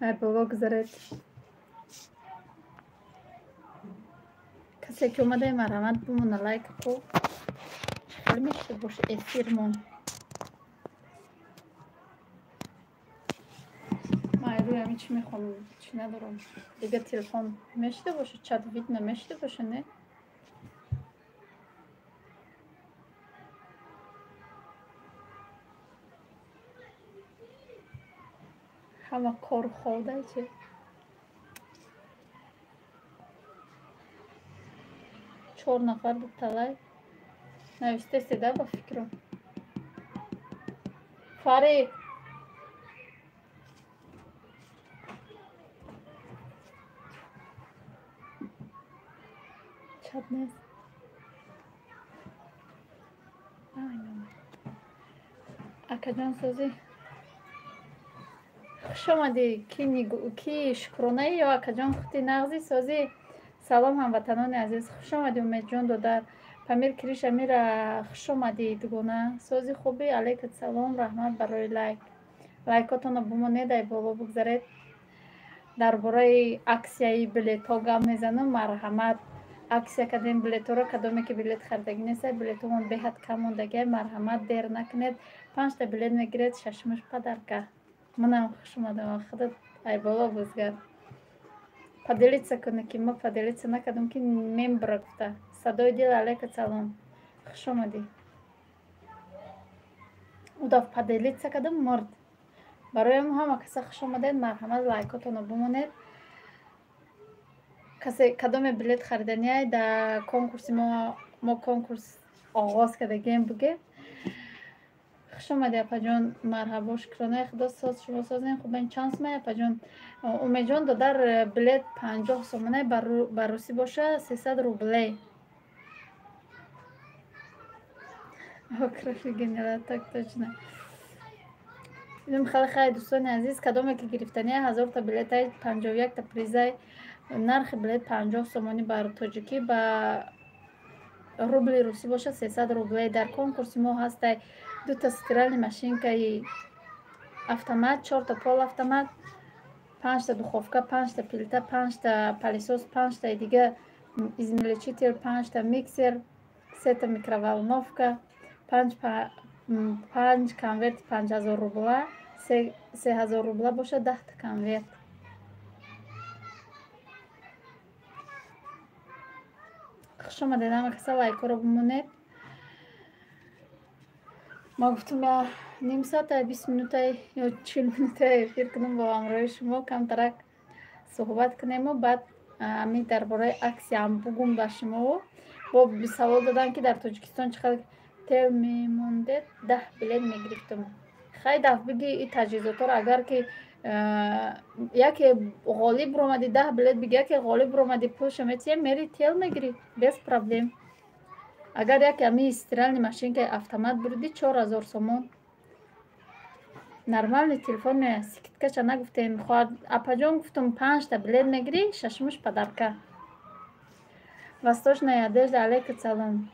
Ай боло гузаред. Касе ки омадаи, марҳамат, бимона лайк ку. Хеле мешуда боша эфирмон. Ман рӯи ҳамин чӣ мехоҳам, чӣ надорам. Дигар телефон мешуда боша, чат видно мешуда боша, не? Ҳама кору хобдай чи? Чор нафар дута лайк навистеседа ба фикрам. Фарид, чат нест. Акаҷон, созӣ? Хуш омадӣ. Ки шукронаи ё акаҷон хути нағзӣ, созӣ? Салом, ҳамватанони азиз, хуш омадӣ, Умедҷон додар. Памир Криш Амира, хуш омадӣ, дугона. Сози, хубӣ? Алайкум салом, раҳмат барои лайк. Лайкотонро бимонед, ай боло бигзаред. Дар бораи аксияи билетҳо гап мезанам, марҳамат. Аксия кардем билетҳоро, кадоме ки билет харидагӣ неста, билетҳомон беҳад кам мондагиа, марҳамат, дер накунед. Панҷта билет мегиред, шашумаш подарка. Манам хуш омадам, худат ай боло бузгар. Поделиться кунед, ки ма поделиться накардам, ки мембра гуфта. Садои дил, алайка салом, хуш омадӣ. Удав поделиться кардам, мурд. Барои ҳама каса хуш омадед, марҳамат, лайкотонро бимонед. Касе кадоме билет хариданиай дар конкурси мо, мо конкурс оғоз кардагием, буге. Хуш омадӣ, апаҷон, марҳабо, шукронаи худо, соз, шумо созем, хубен? Чанд сумай, апаҷон? Умедҷон додар, билет 50 сомонай, ба русӣ боша 300 рублей. Окрафи генерал, так точно. Хеле хай, дӯстони азиз, кадоме ки гирифтания, 1000-та билетай, 51-та призай, нархи билет 50 сомонӣ бар тоҷикӣ, ба рубли русӣ бошад 300 рублей. Дар конкурси мо ҳастай дута стиральный машинкаи автомат, чорта полуавтомат, панҷта духовка, панҷта плита, панҷта пылесос, панҷтаи дига измельчитель, панҷта миксер, сета микроволновка, панҷ конверти 5000 рубла, 3000 рубла бошад 10-та конверт. Хуш омадед ҳама каса, лайкҳоро бимонед. Ма гуфтам, я ним соата, 20 минута ё 40 минута эфир кунам, бо ҳамроҳи шумо камтарак суҳбат кунему, баъд ами дар бораи аксияам бугум ба шумо. Бо савол додам, ки дар Тоҷикистон чӣ қадр тел мемондед, 10 билет мегирифтум. Хай, даф биги и таҷҳизотҳоро, агар ки яке ғолиб ромадӣ, 10 билет биги, яке ғолиб ромадӣ, пулшо метиҳем, мери тел мегирӣ без проблем. Агар яке ами стиральный машинкаи автомат бурдӣ, 4000 сомон. Нормальный телефон меояд, скидкаша нагуфтем. Хоҳар, апаҷон, гуфтум, панҷта билет мегирӣ, шашумаш подарка. Восточная одежда, алейкум салом.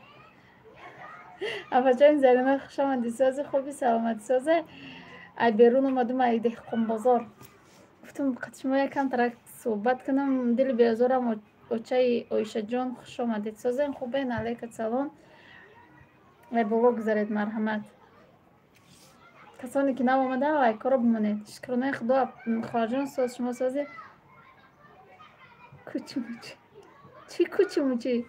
Апаҷони Зарина, хуш омадӣ, сози, хуби, саломатӣ, созе? Ай берун омадум, ай деҳқонбозор. Гуфтум, қад шумо якам тарак суҳбат кунам, дили беозорам. Очаи Оишаҷон, хуш омадед, созем, хубен? Алейкум салом. Ай боло гузаред, марҳамат. Касоне ки нав омадан, лайкҳоро бимонед. Шукронаи худо, хоҳарҷон, соз, шумо созе? Кучумучи чӣ, кучумучи?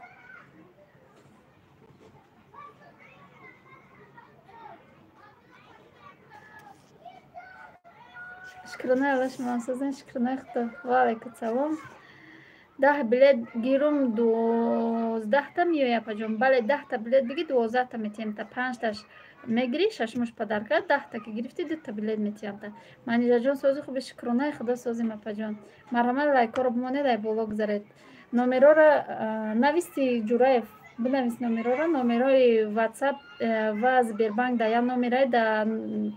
Шукронаи Алло, шумо созен? Шукронаи худо, ва алайкум салом. 10 билет гирум, 12-та меояд, апаҷон? Бале, 10-та билет биги, 12-та метиҳем та. Панҷташ мегирӣ, шашумаш подарка, 10-та ки гирифтӣ, дута билет метиҳам та. Манижаҷон, сози, хуби? Шукронаи худо, созим, апаҷон. Марҳамат, лайкҳоро бимонед, ай боло гузаред. Номерора нависти, Ҷураев, бинавис номерора. Номерҳои Ватсап ва Сбербанк да як номерай, да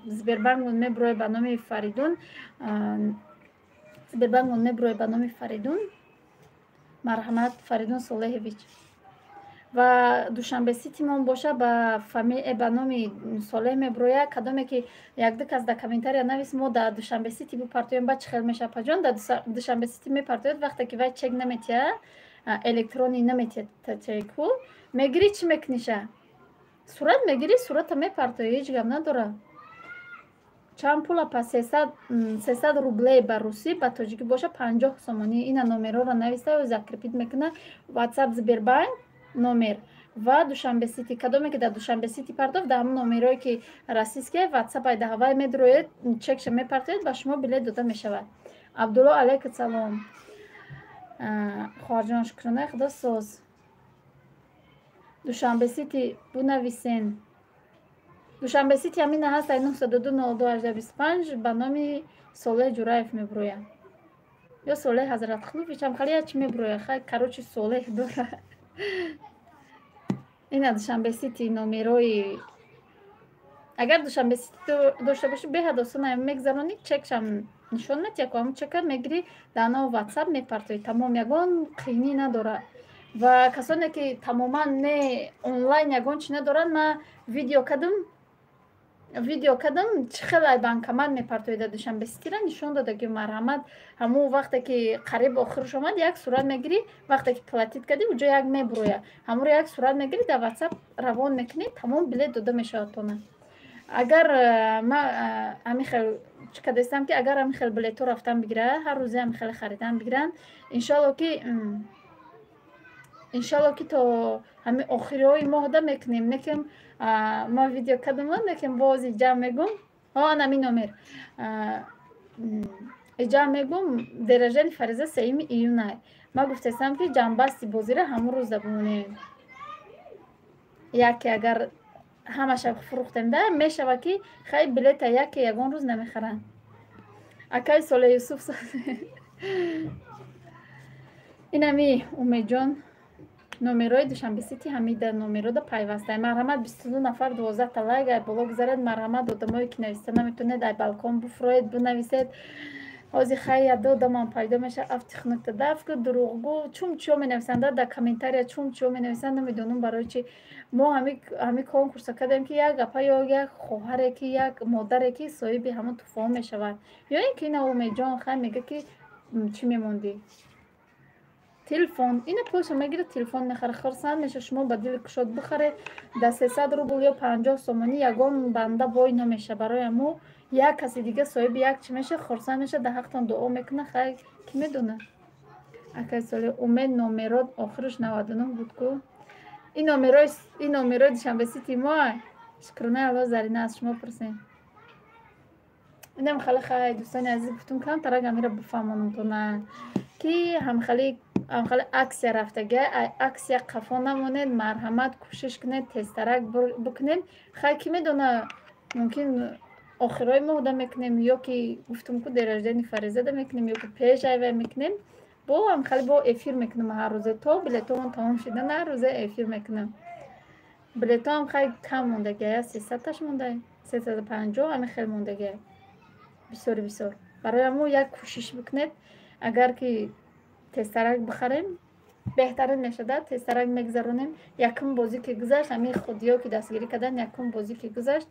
Сбербанк мебурои ба номи Фаридун, Сбербанк мебурои ба номи Фаридун. Марҳамат, Фаридун Солеҳевич. Ва Душанбе Ситимон боша, ба ба номи Солеҳ меброяд. Кадоме ки якду кас дар комментария навис, мо дар Душанбе Сити бипартоем, ба чӣ хел мешавад? Паҷон, дар Душанбе Сити мепартояд, вақте ки вай чек наметиҳад, электронӣ наметиҳад, чеку мегирӣ, чӣ мекуниша? Сурат мегирӣ, сурата мепартоӣ, ҳеҷ гап надорад. Чанд пула па? 300 рублей ба русӣ, ба тоҷикӣ боша 50 сомонӣ. Ина номерҳоро нависта, закрепить мекуна: Ватсап, Сбербанк номер ва Душанбе Сити. Кадоме ки дар Душанбе Сити партофт, дар ҳамон номерҳое ки российские, Ватсап айдаҳавай медроед, чекша мепартоед, ба шумо билет дода мешавад. Абдулло, алайкум салом, хоҳарҷон, шукронаи Худо, соз. Душанбе Сити бунависен. Душанбе Сити ҳамина ҳаст, ай 902 02 18 25, ба номи Солеҳ Ҷураев мебурояд ё Солеҳ Ҳазратқулович, ҳам хали чи мебурояд. Хай, короче, Солеҳ дора. Ина Душанбе Сити номерои. Агар Душанбе Сити дошта бошӣ, беҳад осон, мегзаронӣ, чекшам нишон метиҳад ку, ҳамн чека мегирӣ, дар нав Ватсап мепартоӣ, тамом, ягон қиинӣ надорад. Ва касоне ки тамоман не онлайн ягон чи надоранд, ман видео кардам, чӣ хел ай банкомат мепартоед дар Душанбе Ситира нишон дода, ки марҳамат, ҳамун вақте ки қариб охирш омад, як сурат мегирӣ, вақте ки платить кардӣ, уҷо як мебурояд, ҳамонро як сурат мегирӣ, дар Ватсап равон мекунӣ, тамом, билет дода мешавад тона. Агар ма ҳамин хел чӣ кардастам, ки агар ҳамин хел билетҳо рафтан бигирад, ҳар рӯзе ҳамин хеле харидан бигиранд, иншалло ки то ҳамин охириҳои моҳда мекунем. Некем ма видео кардам, некем боз иҷа мегум, анами номер иҷа мегум. День рождения Фариза 3 июнай. Ма гуфтастам, ки ҷамъбасти бозира ҳамон рӯза бимонем. Яке агар ҳамаша фурӯхтем, да мешавад, ки хай, билета яке ягон рӯз намехаранд. Акаи Соле Юсуф, инами Умедҷон, номерои Душанбе Сити ҳамида номерода пайвастай. Марҳамат, 22 нафар, 12-та лайк, ай боло гузаред. Марҳамат, одамое ки нависта наметавонед, ай балкон буфуроед, бинависед. Ҳозир хай яду одамам пайдо мешавад, афти хунукта дафку дурӯғгӯ, чум чиё менависанд дар комментария, чум чиё менависанд, намедонам барои чи. Мо ҳами конкурса кардем, ки як апа ё як хоҳаре, ки як модаре, ки соҳиби ҳамон туҳфаҳо мешавад, ё ин ки ина Умедҷон хай мега, ки чӣ мемондӣ? Телефон. Ина пулшо мегирад, телефон мехарад, хурсанд меша. Шумо ба дили кушод бихаред, дар 300 рубл ё 50 сомонӣ ягон банда бой намеша. Барои ҳамо як каси дига соҳиби як чӣ меша, хурсанд меша, дар ҳақтон дуо мекунад. Хай, кӣ медонад? Акаи Соли Умед, номерот охираш 99 буд ку? Ин номерои Душанбе Сити мо. Шукронаи Алло, Зарина, аз шумо пурсем. Инам хеле хай, дӯстони азиз, гуфтум камтарак амира бифаҳмонам, ки ҳамхали акция рафтага, акция қафо намонед. Марҳамат, кӯшиш кунед, тезтарак бикунед. Хай, кӣ медона, мумкин охирои моҳда мекунем, ё ки гуфтум ку, день рождения Фаризада мекунем, ё ки пеш айвай мекунем. Бо ҳамхали бо эфир мекунам ҳар рӯзе то билетҳоон тамом шидан, ҳар рӯзе эфир мекунам. Билетҳоам хай кам мондагия, 300-таш монда, 350, ҳамин хел мондагия, бисёри бисёр. Барои ҳамо як кӯшиш бикунед, агар ки тезтарак бихарем, беҳтарин мешавад, тезтарак мегзаронем. Якум бозӣ ки гузашт, ҳамин худиё ки дастгирӣ кардан, якум бозӣ ки гузашт,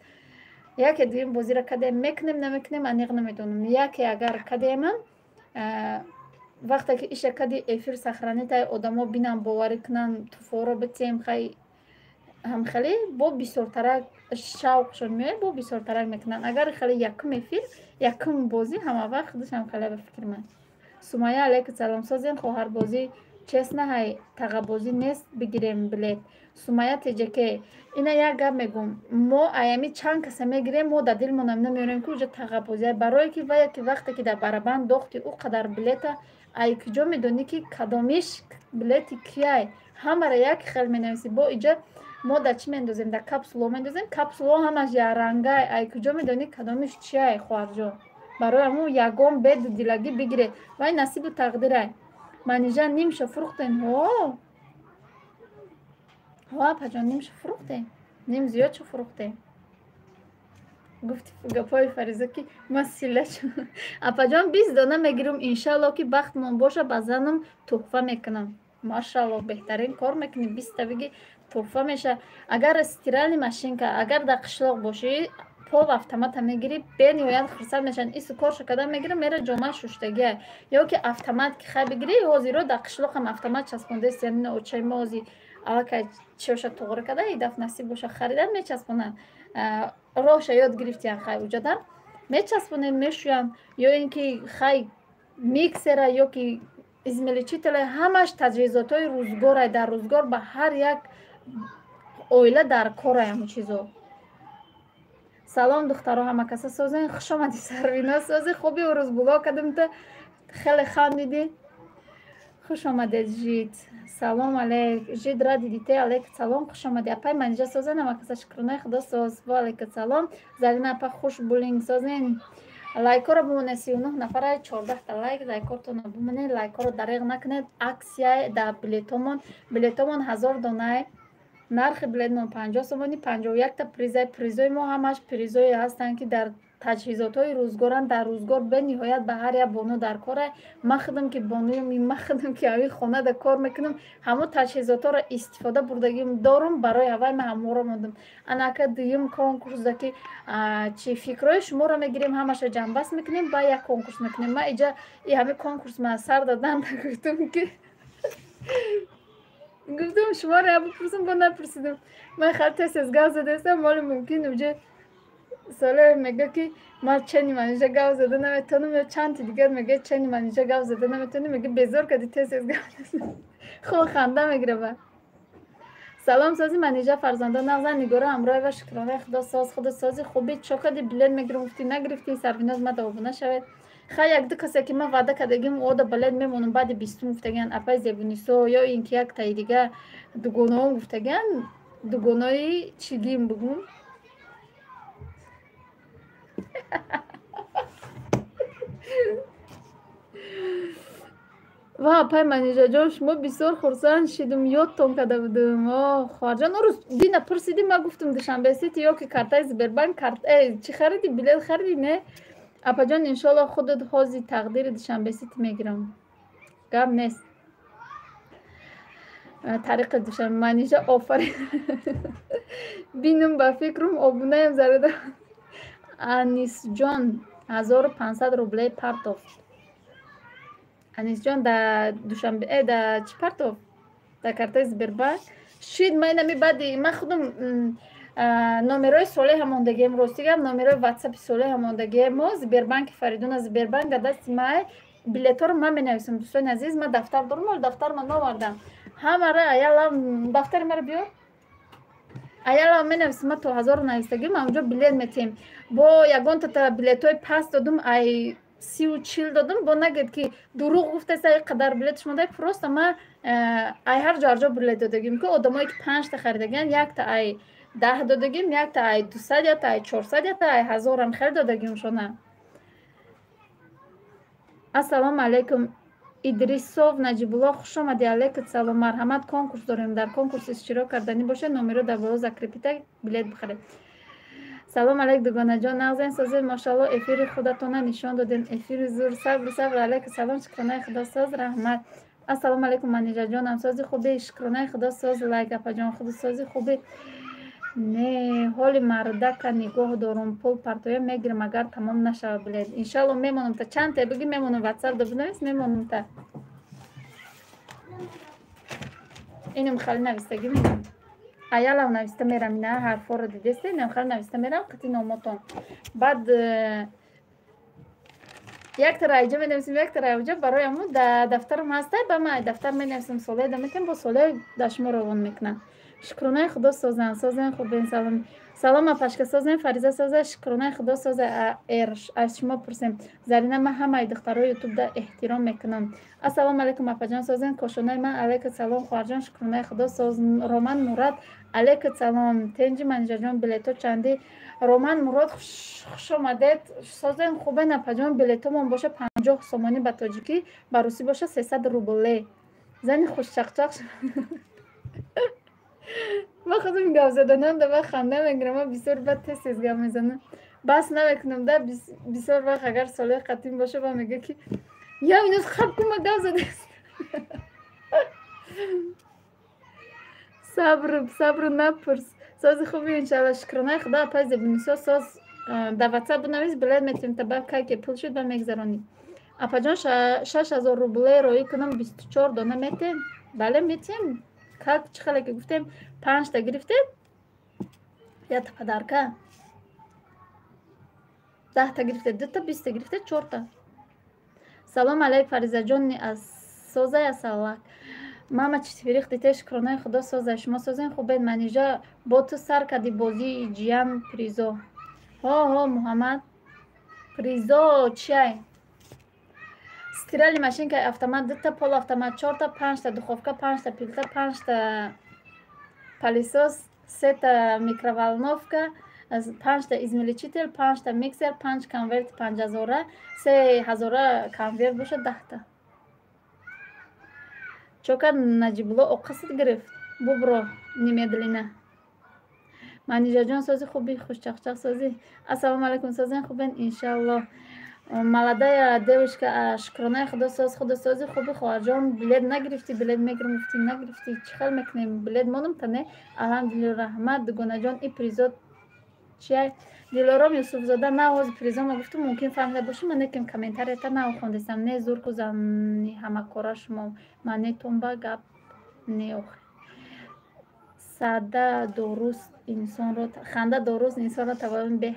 яке дуюм бозиро кардем, мекунем, намекунем, аниқ намедонам. Яке агар кардемам, вақте ки иша кади, эфир сохранить ай, одамо бинан, боварӣ кунанд, туҳфаҳоро битем. Хай, ҳамхеле бо бисёртарак шавқшон меояд, бо бисёртарак мекунанд. Агар хеле якум эфир, якум бозӣ ҳама вақт худаш ҳамхеле, ба фикри ман. Сумая, алайкум салом, созен хоҳарбозӣ, честно, ҳай, тағабозӣ нест, бигирем билет. Сумая теҷаке, ина як гап мегӯм: мо аями чанд каса мегирем, мо дар дилмонам намеорем, ки уҷа тағабозӣ, барое ки вая ки вақте ки дар барабан дохти ӯ қадар билета, ай куҷо медонӣ, ки кадомиш билети кияй? Ҳамара як хел менависӣ. Бо иҷа мо дар чӣ мендозем? Дар капсуло мендозем, капсуло ҳамаш якрангай, ай куҷо медонӣ кадомиш чияй, хоҳарҷон? Барои ҳамун ягон беду дилагӣ бигиред, вай насибу тақдирай. Манижа, нимша фурӯхтем? Ҳо, ҳо, апаҷон, нимша фурӯхтем, ним зиёдшо фурӯхтем. Гуфти гапҳои Фариза, ки ман сила. Апаҷон, 20 дона мегирам, иншалло, ки бахтмон боша, ба занам туҳфа мекунам. Машалло, беҳтарин кор мекунӣ, 20-та биги. Турфа меша. Агар стиральный машинка, агар дар қишлоқ бошӣ, пол автомата мегирӣ, бениҳоят хурсанд мешаванд. Ису коршо када мегира, мера ҷома шуштагия. Ё ки автомат ки хай бигирӣ, ҳозиро дар қишлоқам автомат часпондааст. Яъне очаи мо ҳози аллакай чиёша туғри када, и даф насиб боша, харидан мечаспонанд. Роҳша ёд гирифтиян, хай уҷадан мечаспонем, мешӯянд. Ё ин ки хай миксера ё ки измельчителя, ҳамаш таҷҳизотҳои рӯзгорай. Дар рӯзгор ба ҳар як оила дар корай ҳамун чизо. Салом, духтаро, ҳама каса созен. Хуш омадӣ, Сарвино, сози хуби. Урӯз було кардем, та хеле хандидӣ. Хуш омадед, Жид. Салом алейк, Жид, ради дите. Алейк салом, хуш омадӣ, апай Манижа. Созен ҳама каса, шукронаи Худо, соз. Во алейка салом, Зарина апа, хуш булинг, созен. Лайкҳоро бимонед, 39 нафара, 14-та лайк. Лайкҳотонро бимонед, лайкҳоро дареғ накунед. Аксия дар билетомон, билетомон 1000 донай, нархи билетмон 50 сомонӣ, 51-та призай. Призои мо ҳамаш призое ҳастанд, ки дар таҷҳизотҳои рӯзгоранд. Дар рӯзгор бениҳоят ба ҳар як бону дар корай. Ман худам ки бонуюм, ман худам ки ҳамин хонада кор мекунам, ҳамон таҷҳизотҳоро истифода бурдагим дорум. Барои ҳавай ман ҳаморо мондам. Анака дуюм конкурсда ки чи фикрҳои шуморо мегирем, ҳамаша ҷамъбаст мекунем, ба як конкурс мекунем. Ман иҷа и ҳамин конкурс ман сар дадан гуфтам, ки гуфтам шуморо я бипурсам, бо напурсидам. Ман хеле тез тез гап задаистам. Моли мумкин уҷа Соле мега, ки ман чени Манижа гап зада наметавонам, ё чандти дигар мега, чени Манижа гап зада наметавонам, мега, безор кади, тез тез гап. Хуб, ханда мегира. Салом, сози Манижа, фарзандо нағза? Нигора Ҳамроева, шукронаи Худо, соз, худо сози хуби. Чо кади, билет мегирам гуфтӣ, нагирифтӣ? Сарвиноз, мада обуна шавед. Хай, якду касе ки ман ваъда кардагим, ода билет мемонам баъди 20-ум гуфтагиан, апай Зебунисо ё ин ки яктаи дига дугонаом гуфтагиан, дугонаи чигим бугум. Ва апай Манижаҷон, шумо бисёр хурсанд шидум, ёдтон карда будум. О, хоҳарҷон, он рӯз дина пурсидӣ, ман гуфтум Душанбе Сити ё ки картаи Сбербанк, чи хариди, билет хариди, не? Апаҷон, иншоалло, худат ҳози тақдири Душанбе Сити мегирам, гап нест. Тариқи Душанбе Манижа, офарин. Бинум, ба фикрум обунаям зарида. Анисҷон 1500 рублей партофт. Анисҷон да Душанбе да чӣ партофт? Дар картаи Сбербанк шид. Ман инами баъди ман худам номерои солеҳа мондагием, рости гап, номерои ватсапи солеҳа мондагием. Мо Сбербанки Фаридуна, Сбербанк дар дасти май. Билетҳоро ман менависам, дӯстони азиз. Ман дафтар дорам, ҳоло дафтар ман наовардам. Ҳамара аялам, дафтари маро биёр, аялам менависам. Ман то 1000-ро навистагим, ҳамонҷо билет метиҳем. Бо ягонтата билетҳои паст додум, ай 30-у 40 додум. Бо нагӯед, ки дурӯғ гуфтаста, ин қадар билет шумо дай. Просто ман ай ҳар ҷо ҳарҷо билет додагим, ки одамое ки панҷта харидагиан, якта ай 10 додагим, якта ай 200, якта ай 400, якта ай 1000-ам хеле додагим шона. Ассалому алайкум, Идрисов Наҷибулло, хуш омадӣ. Алайкум салом, марҳамат. Конкурс дорем, дар конкурс иштирок карданӣ бошед, номеро дар боло закрепить, билет бихаред. Салом алейк, дугонаҷон, нағзен, созед? Мошалло, эфири худатона нишон додем, эфири зур. Сабру сабр. Алайкум салом, шукронаи Худо, соз, раҳмат. Ассалому алайкум, Манижаҷонам, сози хуби? Шукронаи Худо, соз. Лайк, апаҷон, худу сози хуби? Не, ҳоли мардака нигоҳ дорум, пул партоя мегирам, агар тамом нашавад билет. Иншалло, мемонам та чанд те бигӣ, мемонам. Ватсап да бинавис, мемонам та. Инам хали навистагӣ мегам, аялав нависта мерам. Ина ҳарфҳоро дидесте, инам хали нависта мерам қити номотон. Баъд яктара айҷа менависем, яктара айҷа. Барои ҳамун да дафтарам ҳаста, ба ман дафтар менависам, соле да метем, бо соле да шумо равон мекунам. Шукронаи Худо, созан, созен, хубен. Салом, салом, апашка, созен? Фариза соза, шукронаи Худо, соза. Аз шумо пурсем, Зарина. Ман ҳамаи духтарои ютубда эҳтиром мекунам. Ассалому алайкум, апаҷон, созен? Кошонаи ман, алайкум салом, хоҳарҷон, шукронаи Худо, соз. Роман Мурад, алайкум салом. Тенҷи, Манижаҷон, билетҳо чандӣ? Роман Мурод, хуш омадед. Созен, хубен, апаҷон? Билетҳомон боша 50 сомонӣ ба тоҷикӣ, ба русӣ боша 300 рубле. Зани хушчақчақ. Ман худам гап заданам да ханда мегирам. Ман бисёр бад тез тез гап мезанам, бас намекунам да. Бисёр вақт агар солеҳ қатим боша, ба мега, ки я минут хаб кун, ма гап задааст. Сабр, сабру напурс. Сози хуби, иншалла, шукронаи Худо. Апай Зебунисо, соз. Дар Ватсап бинавис, билет метавем та, кай ки пул шуд, ба мегзаронӣ. Апаҷон, 6000 рубле роӣ кунам, 24 дона метем? Бале, метем. Как чӣ хеле ки гуфтем, панҷта гирифтем, якта подарка, 10та гирифте, дута, 20та гирифте, чорта. Салом алейк, Фаризаҷон, аз созай, асалак. Мама четверых детей, шукронаи Худо, созай. Шумо созен, хубед? Манижа, бо ту сар кади бозии ҷиян призо. Ҳо, ҳо, Муҳаммад, призо чиай? Стиральный машинкаи автомат дута, полуавтомат чорта, панҷта духовка, панҷта плита, панҷта пылесос, сета микроволновка, панҷта измельчитель, панҷта миксер, панҷ конверти 5000-ра, 3000-ра конверт бошад, 10та. Чока Наҷибулло оқасид гирифт, бубро немедленно. Манижаҷон, сози, хуби, хушчақчақ, созӣ. Ассалому алайкум, созен, хубен, иншаллоҳ. Молодая девушка, шукронаи Худо, соз, худо, сози, хуби, хоҳарҷон. Билет нагирифтӣ? Билет мегирам гуфтӣ, нагирифтӣ. Чӣ хел мекунем? Билет монум та не? Алҳамдулилла, раҳмат, дугонаҷон. И призо чия? Дилором Юсуфзода, на ҳозир призома гуфтум, мумкин фаҳмида бошӣ, ман неким комментарията нав хондестам. Не, зурку зани ҳамакора шумо манетон ба гап не охи. Сада доруст инсонро, ханда доруст инсонро таваллуд бе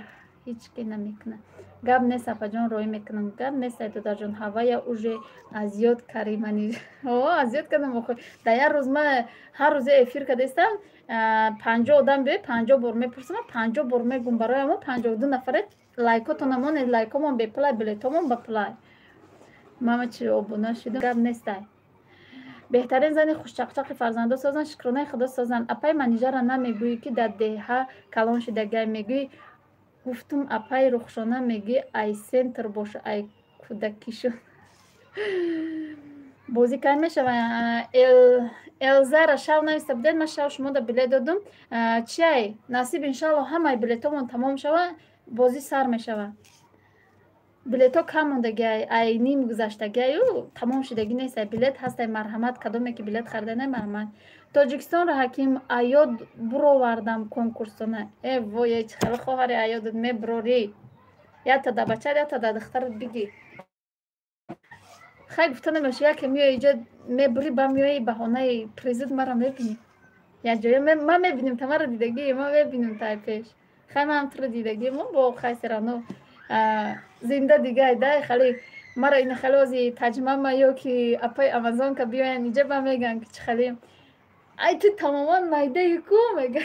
ҳеҷ ки намекунад. Гап нест, апаҷон, роҳӣ мекунам. Гап нест, додарҷон. Ҳавая уже азёд каримани, азёд кардам охи. Дар як рӯз ма ҳар рӯзе эфир кардастам, 50 одам биёй, 50 бор мепурсам, 50 бор мегум. Барои мо 52 нафаре, лайкотона монед, лайкомон бепулай, билетомон ба пулай. Мама чи обуна шудам, гап нестай. Беҳтарин зани хушчақчақи фарзандо созанд, шукронаи Худо, созанд. Апаи Манижара намегӯӣ, ки дар деҳа калон шидагай? Мегӯӣ, гуфтум, апаи Рухшона мегӯӣ, ай центр боша, ай кӯдакишон. Бозӣ кай мешава? Элзара, шав нависта будед, ман шав шумода билет додум. Чиай, насиб, иншалло, ҳамаи билетомон тамом шава, бозӣ сар мешава. Билетҳо кам мондагиай, ай ним гузаштагиаю, тамом шудагӣ нестай. Билет ҳастай, марҳамат, кадоме ки билет хариданай, марҳамат. Тоҷикистонро ҳаким аёд буровардам конкурсона. Э вой, э, чӣ хеле хоҳари аёдат мебурорӣ? Якта да бачат, якта да духтарат бигӣ. Хай, гуфта намеша, яке меои иҷо мебурӣ, ба меои баҳонаи призит мара мебинӣ якҷоя. Ман мебинем та, мара дидагӣ, ман мебинем тай пеш. Хай, манам туро дидагӣ, мо бо хай серано зинда дигай дай хали мара ина хали ози таҷмама ё ки апаи Амазонка биёян иҷа, ба мегӯян, ки чӣ хали ай ту тамоман майдаи ку, мега.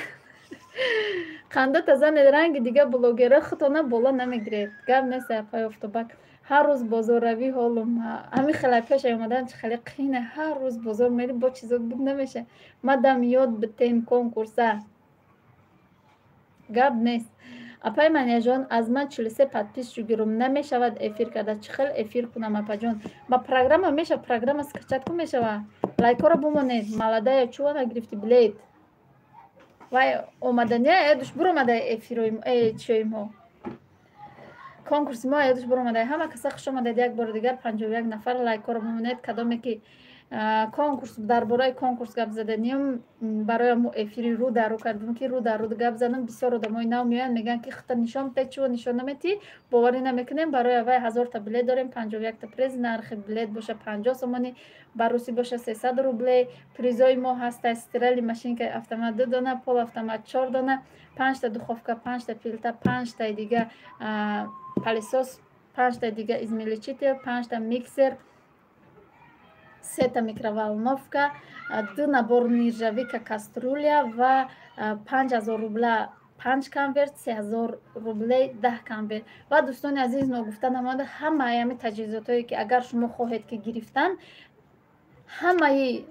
Қандата зане, ранги дига блогера худтона боло намегиред. Гап нест, апаи Офтобак. Ҳар рӯз бозорравӣ ҳолум ҳамин хела пеша омадан чӣ хеле қине. Ҳар рӯз бозор мери, бо чизо буд намеша. Мадам ёд битем конкурса. Гап нест, апаи Маняжон. Аз ман 43 подписчик гирум, намешавад эфир карда. Чӣ хел эфир кунам, апаҷон? Ба программа мешава, программа скачать ку, мешава. Лайкҳоро бумонед. Молодая, чува нагирифтӣ билет? Вай омадания эдуш буромада эфирои чиёи мо, конкурси мо ёдаш буромада. Ҳама каса хуш омадед як бори дигар, 51 нафар. Лайкҳоро бимонед. Кадоме ки конкурс, дар бораи конкурс гап заданем, барои мо эфири рӯ дар рӯ кардем, ки рӯ дар рӯ гап занам. Бисёр одамои нав меоянд, мегӯянд, ки хата нишон бите, чӯ нишон наметӣ, боварӣ намекунем. Барои аввай 1000та билет дорем, 51та приз. Нархи билет боша 50 сомонӣ, ба русӣ боша 300 рублей. Призои мо ҳаста: стиральный машинкаи автомат ду дона, полуавтомат чор дона, панҷта духовка, панҷта плита, панҷтаи дига пылесос, панҷтаи дига измельчитель, панҷта миксер, сета микроволновка, ду набор нержавейка кастрюля ва 5000 рубла панҷ конверт, 3000 рублей 10 конверт. Ва, дӯстони азиз, ногуфта намонда, ҳамаи ҳами таҷҳизотое ки агар шумо хоҳед ки гирифтан, ҳамаи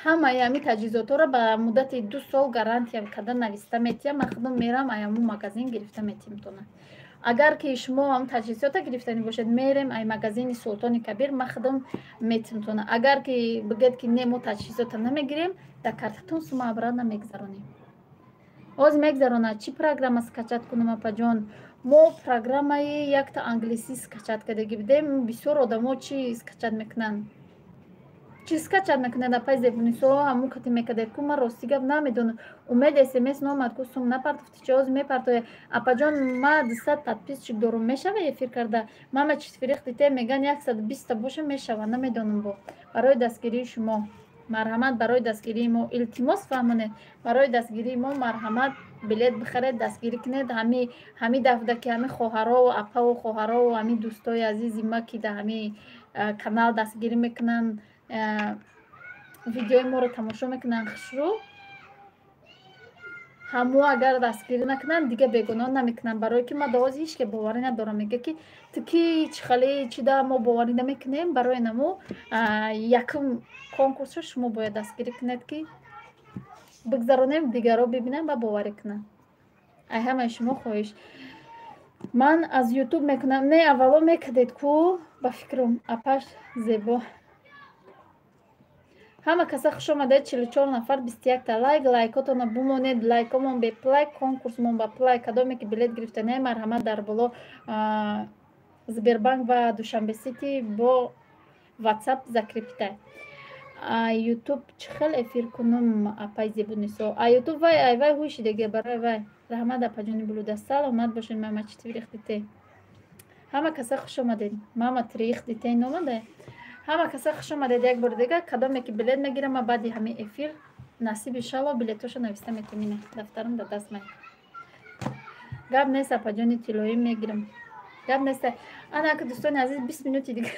ҳами таҷҳизотҳоро ба муддати 2 сол гарантия карда нависта метиҳам. Ман худам мерам, ай ҳамун магазин гирифта метиҳам. Агар ки шумо ҳам таҷҳизота гирифтанӣ бошед, мерем ай магазини Султони Кабир, ман худам метиҳам. Агар ки бигӯед, ки не, мо таҷҳизота намегирем, дар картатон сума обратно мегзаронем. Ҳозир мегзаронад. Чӣ программа скачать кунам, апаҷон? Мо программаи якта англисӣ скачать кардагӣ будем. Бисёр одамо чӣ скачать мекунанд? Чӣ скачать мекунед, апай Зебунисо? Ҳамун кати мекардед ку, ман рости гап намедонам. Умед, СМС наомад ку, сум напартофти, чи ҳозир мепартояд? Апаҷон, ма 200 подписчик дорум, мешава эфир карда? Мама четверых детей меган, 120-та боша, мешава, намедонам. Бо барои дастгирии шумо марҳамат, барои дастгирии мо, илтимос, фаҳмонед, барои дастгирии мо марҳамат, билет бихаред, дастгирӣ кунед. Ҳами дафда ки ҳами хоҳарову апаву хоҳарову ҳами дӯстои азизи ма, ки дар ҳами канал дастгирӣ мекунанд, видеои моро тамошо мекунанд хушрӯ, ҳамо агар дастгирӣ накунанд, дига бегуноҳ намекунанд, барое ки ма довози ҳеч ке боварӣ надорам. Мега ки ту ки, чӣ хеле, чӣ да мо боварӣ намекунем. Барои намо якум конкурсро шумо бояд дастгирӣ кунед, ки бигзаронем, дигарро бибинанд ва боварӣ кунанд. Ай ҳамаи шумо хоҳиш. Ман аз Ютуб мекунам. Не, аввало мекардед ку, ба фикрам, апаш Зебо. Ҳама каса хуш омадед, 44 нафар, 21-та лайк. Лайкотона бумонед, лайкомон беплай, конкурсмон ба плай. Кадоме ки билет гирифтане, марҳамат, дар боло Сбербанк ва Душанбе Сити бо Ватсап закрепить. Ютуб чӣ хел эфир кунум, апай Зебунисо? А Ютуб вай, ай вай ҳуй шидаге барои вай. Раҳмат, апаҷони Булуда, саломат бошед. Мама четверых детей, ҳама каса хуш омадед. Мама троих детей номада. Ҳама каса хуш омадед як бори дигар. Кадоме ки билет мегирам, ма баъди ҳамин эфир, насиб, иншалло, билетошо нависта метавонем. Дафтарам дар даст май. Гап нест, апаҷони тиллоӣ, мегирам, гап нест. Ана ки, дӯстони азиз, 20 минути дигар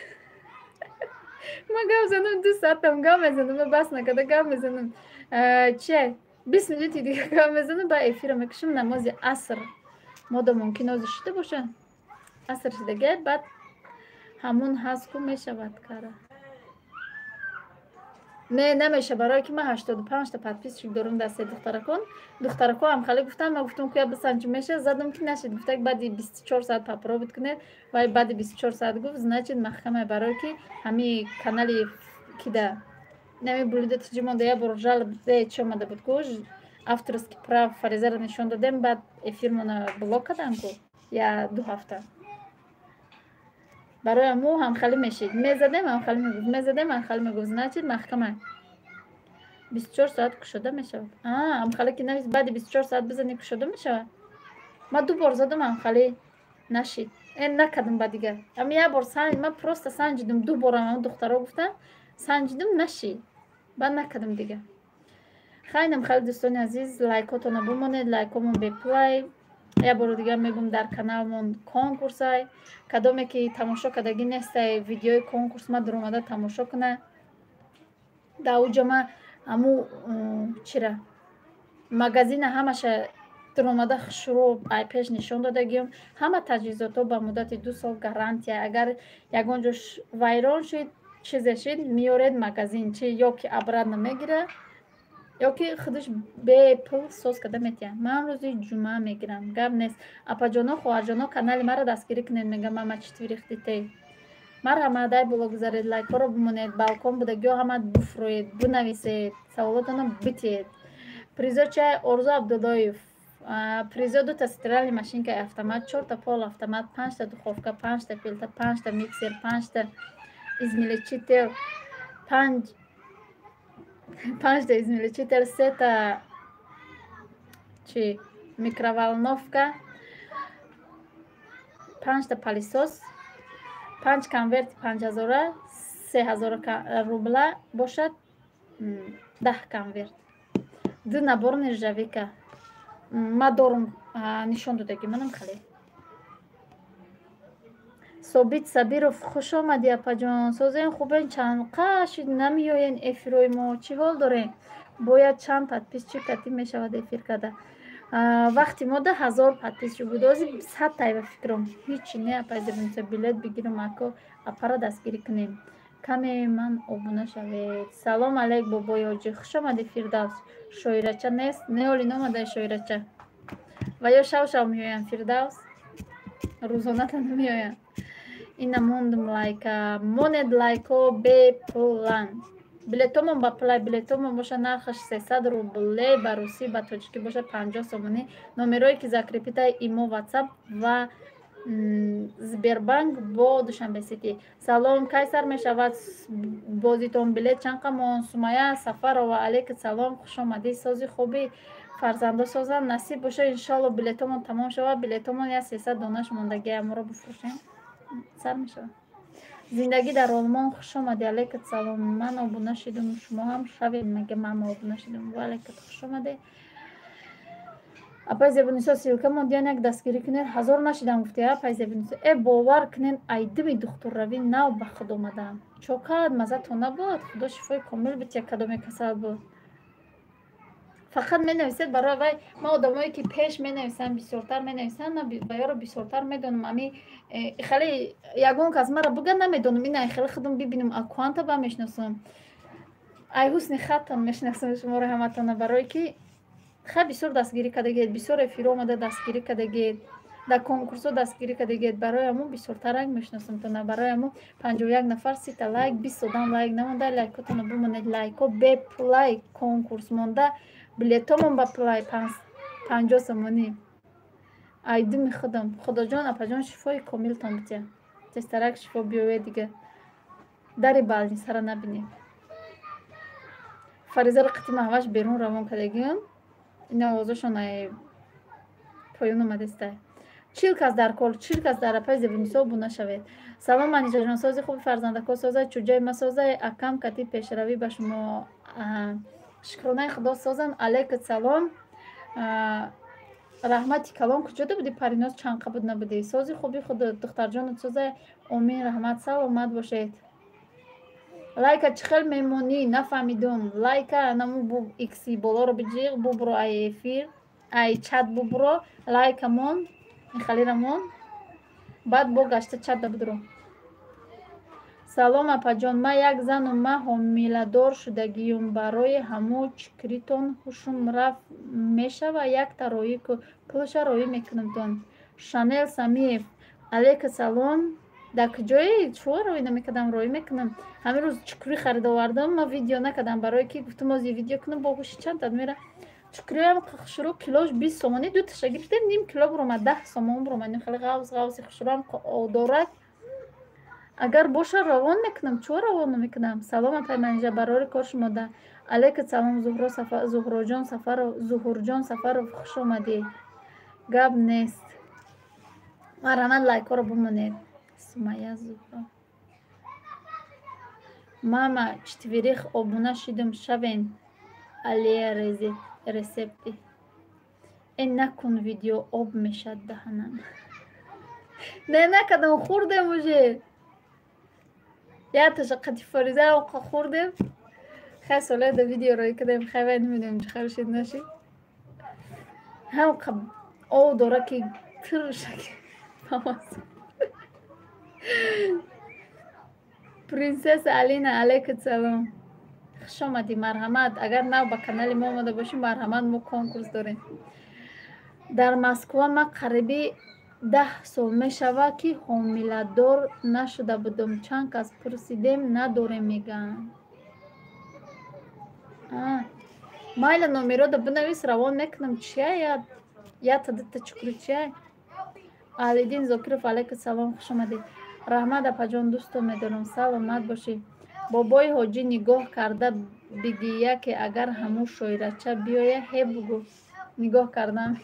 ма гап занам, 2 соатам гап мезанам, ма бас накарда гап мезанам. Чи, 20 минути дигар гап мезанам, ба эфира мекушам. Намози аср мода мумкин ҳозир шида боша, аср шидага, баъд ҳамун ҳаст ку, мешавад кара. Не, намеша, барое ки ман 85-та подписчик дорум. Дастаи духтаракон, духтарако ҳам хеле гуфтам. Ман гуфтам, ку я бисанҷ, меша. Задам, ки нашид. Гуфтак, баъди 24 соат попробовать кунед. Вай баъди 24 соат гуфт, значит, маҳкама, барое ки ҳами канали кида нами Булида тиҷи монда, як бор жалоб чи омада буд ку, авторский прав Фаризаро нишон додем, баъд эфирмона блок кардам ку я 2 ҳафта. Барои мо ҳамхалӣ мешид, мезадем, ҳамхалӣ мегуфт, мезадем, ҳамхалӣ мегуфт, значит, маҳкама. 24 соат кушода мешавад. Ҳамхалӣ ки навис, баъди 24 соат бизанӣ, кушода мешавад. Ман ду бор задам, ҳамхалӣ нашид. Накардам ба дигар. Ами як бор ман просто санҷидум, ду борам ам духтаро гуфтам, санҷидум, нашид, баъд накардам дигар. Хайнам хеле, дӯстони азиз, лайкотона бимонед, лайкомон беплай. Як бори дигар мегӯм, дар каналмон конкурсай. Кадоме ки тамошо кардагӣ нестай видеои конкурс, ма дуромада тамошо куна. Дар уҷа ма ҳаму чира магазина ҳамаша дуромада хушрӯ ай пеш нишон додагиём. Ҳама таҷҳизотҳо ба муддати 2 сол гарантия. Агар ягон ҷош вайрон шид, чизе шид, меоред магазин, чи ё ки обратно мегира, ё ки худаш бепул соз карда метиҳад. Ман рӯзи ҷумъа мегирам, гап нест. Апаҷоно, хоҳарҷоно, канали маро дастгирӣ кунед, мегам. Мама четверых детей, марҳамат, ай боло гузаред, лайкҳоро бимонед, балкон будагиҳо ҳама буфурӯед, бинависед, саволотонро битиҳед. Призо чай, Орзу Абдуллоев? Призо дута стиральный машинкаи автомат, чорта полуавтомат, панҷта духовка, панҷта плита, панҷта миксер, панҷта измельчитель, панҷта измельчитель, сета чи микроволновка, панҷта пылесос, панҷ конверти 5000-а, 3000 рубла бошад, 10 конверт, ду набор нержавейка. Ма дорум, нишон додагӣ манам хеле. Собит Сабиров, хуш омадӣ, апаҷон. Созен, хубен? Чанд шид намеоен эфирои мо, чӣ ҳол дорем? Бояд чанд подписчик катӣ мешавад эфир карда? Вақти мо 10 000 подписчик буд, ҳозир 100 тай, ба фикрам. Ҳичи не, апай Зебниса, билет бигирам, ако апара дастгирӣ кунем. Каме ман обуна шавед. Салом алейк, бобои ҳоҷӣ, хуш омадӣ, Фирдавс. Шоирача нест? Не, оли номадай шоирача. Ва ё шав шав меоянд, Фирдавс, рӯзоната намеоянд. Ина мондум лайка, монед, лайко бепулан. Билетомон ба пулай, билетомон боша, нархаш 300 рубле ба русӣ, ба тоҷикӣ боша 50 сомонӣ. Номерое ки закрепить ай, имо, Ватсап ва Сбербанк бо Душанбе Сити. Салом, кай сар мешавад бозитон, билет чанд қамон? Сумая Сафарова, алейкум салом, хуш омадӣ. Сози, хуби, фарзандо созанд, насиб боша, иншоалло, билетомон тамом шавад. Билетомон я 300 донаш мондагӣ, аморо бифурӯшем, сар мешавад. Зиндагӣ дар Олмон, хуш омадӣ, алейкум салом. Ман обуна шидум, шумо ҳам шавед. Мага ман обуна шидум? Ва алейкум, хуш омадӣ. Апай Зебунисо, ссылка мондиян, як дастгирӣ кунед, 1000 нашидам гуфти. Апай Зебунисо, бовар кунед, айдими духтурравӣ нав ба худ омадам. Чокад мазатон набуд? Худо шифои комил битя, кадоме касал буд. Фақат менависед барои вай. Ман одамое ки пеш менависанд, бисёртар менависанд, ваёро бисёртар медонам. Ами хеле ягон кас мара буга, намедонам, ина хеле худам бибинам, аккаунта ба мешиносам, ай ҳусни хаттам мешиносам шуморо ҳаматона, барое ки хай бисёр дастгирӣ кардагед, бисёр эфир омада дастгирӣ кардагед, дар конкурсҳо дастгирӣ кардагед, барои ҳамун бисёртарак мешиносамтона. Барои ҳамун 51 нафар, 30-та лайк, 20 одам лайк намонда. Лайкотонро бимонед, лайко бепулай конкурс монда, билетомон ба пулай, 50 сомонӣ. Айдуми худам, Худоҷон, апаҷон, шифои комилтон битя, тезтарак шифо биёвед, дига дари больница ра набинем. Фаризаро қити маҳваш берун равон кардагиам, ина овозашон ай поён омадестай. 40 кас дар кор, 40 кас дар апаи Зебунисо обуна шавед. Салом, Манижаҷон, сози, хуби, фарзандако созай, чуҷаи ма созай, акам кати пешравӣ ба шумо. Шукронаи Худо, созам, алейкум салом, раҳмати калон. Куҷода будӣ, Париноз, чанд қа буд набудӣ? Сози, хуби, худ, духтарҷонат созай? Омин, раҳмат, саломат бошед. Лайка чӣ хел мемонӣ, нафаҳмидум. Лайка наму бу икси болоро биҷиғ, бубро, ай эфир, ай чат бубро, лайка мон, ихалира мон, баъд бо гашта чат да будро. Салом, апаҷон, ман як зану, ман ҳомиладор шудагиюм, барои ҳамун чикритон ҳушум рафт. Мешава якта роӣ ку, пулша роӣ мекунамтон. Шанел Самиев, алейка салом. Дар куҷое чӯ роӣ намекардам? Роӣ мекунам. Ҳамин рӯз чукрӣ харид овардам, ман видео накардам, барое ки гуфтам ози видео кунам, бо ҳуши чанд тад мера. Чукриам хушрӯ, килош 20 сомонӣ, дуташа гирифтем, ним кило буромад, 10 сомон буромад. Хеле ғавз ғавзи хушрӯам дорад. Агар боша, равон мекунам, чӯ равон намекунам? Салом, апай Манижа, барори кор шумода. Алейка салом, Зуҳроҷон Сафаров, Зуҳурҷон Сафаров, хуш омадӣ. Гап нест, марҳамат, лайкҳоро бимонед. Сумая Зуҳро, мама четверых, обуна шидум, шавен. Алия рецепти э накун видео, об мешад даҳанам. Не, накардам, хӯрдем уже якташа, қати Фариза оқа хӯрдем. Хай, соле да видео роӣ кардем, хай, вай намедонем чӣ хел шид, нашид. Ҳам об дора ки тиршак. Принсесса Алина, алейкум салом, хуш омадӣ, марҳамат. Агар нав ба канали мо омада бошӣ, марҳамат, мо конкурс дорем. Дар Москва ман қариби 10 сол мешавад, ки ҳомиладор нашуда будум. Чанд кас пурсидем, надорем мегӯянд. Майла, номерода бинавис, равон мекунам. Чия, якта дута чукру чия? Аҳлиддин Зокиров, алейкум салом, хуш омадед. Раҳмат, апаҷон, дӯстон медорам, саломат бошӣ. Бобои ҳоҷӣ нигоҳ карда бигия, ки агар ҳамун шоирача биёя, ҳе бугӯ, нигоҳ кардам.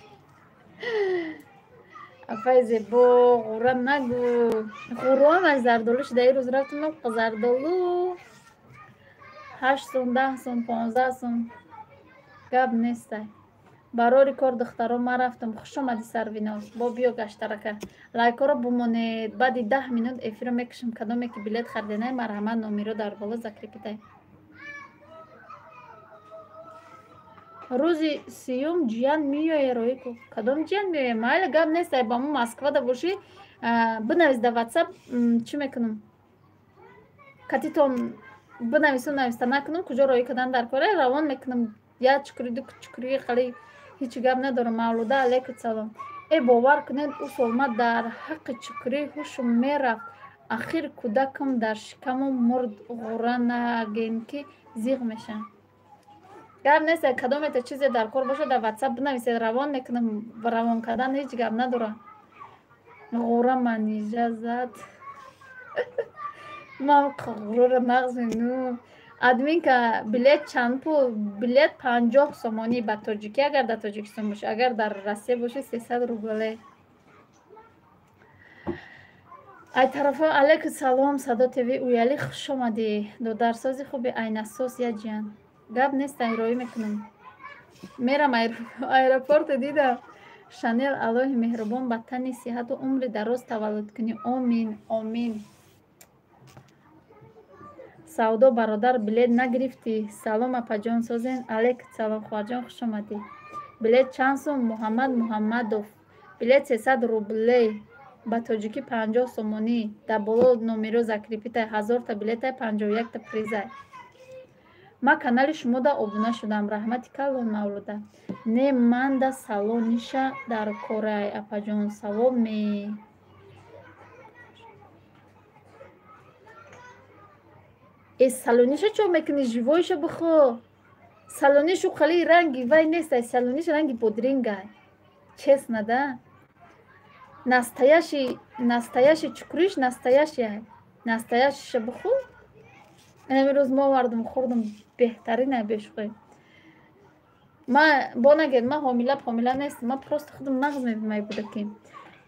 Апай Зебо, ғура нагӯ, ғуруам аз зардолу шуда. Ин рӯз рафтам, зардолу 8 сум, 10 сум, 15 сум. Гап нестай. Барори кор, духтаро, ман рафтам. Хуш омадӣ, Сарвиноз, бо биё гаштарака. Лайкҳоро бимонед, баъди 10 минут эфирро мекушам. Кадоме ки билет хариденай, марҳамат, номеро дар боло закрепить ай. Рӯзи сиюм ҷиян меоя, роӣ ку. Кадом ҷиян меоя? Майли, гап нест, ай ба мо Москвада бошӣ, бинавис дар Ватсап, чӣ мекунам, катитон бинавису нависта накунам, куҷо роӣ кардан дар кора, равон мекунам. Як чукри, ду чукри, хали ҳеҷ гап надорам. Мавлуда, алейкум салом. Бовар кунед, ӯ сол ман дар ҳаққи чукрӣ ҳушум мерафт, ахир кӯдакам дар шикамам мурд. Ғура нагем, ки зиғ мешавам. Гап нест, кадомета чизе дар кор бошад, дар Ватсап бинависед, равон мекунам. Равон кардан ҳеҷ гап надорам. Ғура манижа зад. Ман ғурора нағз менум. Админка, билет чанд пул? Билет 50 сомонӣ ба тоҷикӣ, агар дар Тоҷикистон бошӣ, агар дар Россия бошӣ, 300 рубле. Ай тарафа алейкум салом, Садо ТВ уяли, хуш омадӣ. Додарсози хуби айнасоз яҷиян. Гап нест, айроӣ мекунам. Мерам аэропорто дидам. Шанел, Аллоҳи меҳрубон ба тани сиҳату умри дароз таваллуд кунӣ. Омин, омин. Савдо бародар, билет нагирифтӣ? Салом, апаҷон, созен? Алейкум салом, хоҳарҷон, хуш омадӣ. Билет чанд сум? Муҳаммад Муҳаммадов. Билет 300 рубле. Ба тоҷикӣ 50 сомонӣ. Дар боло номеро закрепитай, 1000-та билетай, 51-та призай. Ман канали шумода обуна шудам. Раҳмати калон, Мавлуда. Не, манда салониша дар корай, апаҷон, савоб ме. Э, салониша чо мекунӣ? Живоиша бихо. Салонишу хали ранги вай нестай, салониш ранги бодрингай. Честно, да? Настоящий, настоящий чукриш, настоящий. Настоящийша бихо. Инами рӯз мо овардум, хӯрдум, беҳтарина бешӯхӣ. Ма бо нагед, ма ҳомила ҳомила нестам, ма просто худам нағз мебинам будаки.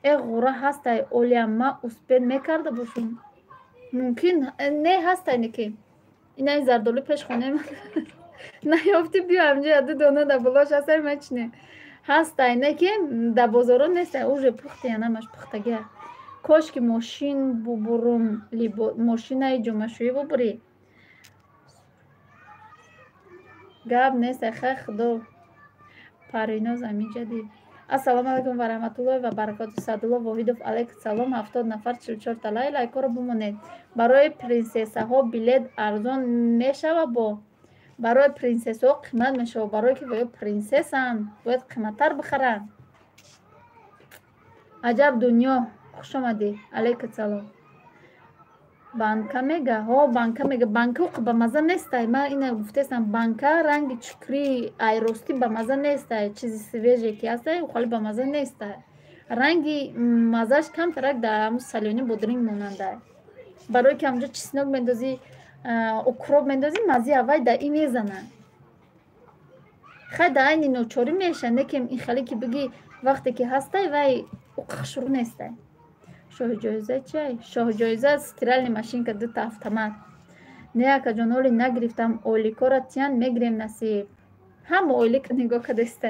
Э, ғура ҳастай, олиям, ма успеть мекарда бошум. Мумкин не ҳастай неки. Инаи зардолу пеш хонаи ман наёфтӣ, биё ҳамҷо ду дона дар болош ҳастай, мачине. Ҳастай неки дар бозоро нестай, уже пухта, янамаш пухтагия. Кош ки мошин бубурум, мошинаи ҷомашӯӣ бубурӣ. Гап нестай, хай худо. Париноз амиҷади. Ассалому алайкум ва раҳматуллоҳи ва баракоту. Садулло Воҳидов, алайкум салом. 70 нафар, 44 та лай, лайкҳоро бимонед. Барои принсессаҳо билет арзон мешава бо? Барои принсессаҳо қимат мешава, барое ки воё принсессанд, бояд қиматтар бихаранд. Аҷаб дунё, хуш омадӣ. Алайкум салом. Банка мега? Ҳо, банка мега. Банка уқ ба маза нестай. Ман ина гуфтаистам, банка ранги чукри айростӣ ба маза нестай. Чизи свежее ки ҳастай, ҳоли ба маза нестай. Ранги маззаш камтарак дар ҳамун салёни бодринг монандай. Барое ки ҳамҷо чеснок мендозӣ, укроп мендозӣ, маззаи аввай дар ин мезанад. Хай, дар айни ночорӣ меша, не ки ин хеле ки бигӣ вақте ки ҳастай, вай уқ хушрӯ нестай. Шоҳҷоиза чай? Шоҳҷоиза стиральная машинка, дута автомат. Не, акаҷон, оли нагирифтам, ойликора тиян мегирем, насиб. Ҳама ойлика нигоҳ кадаиста.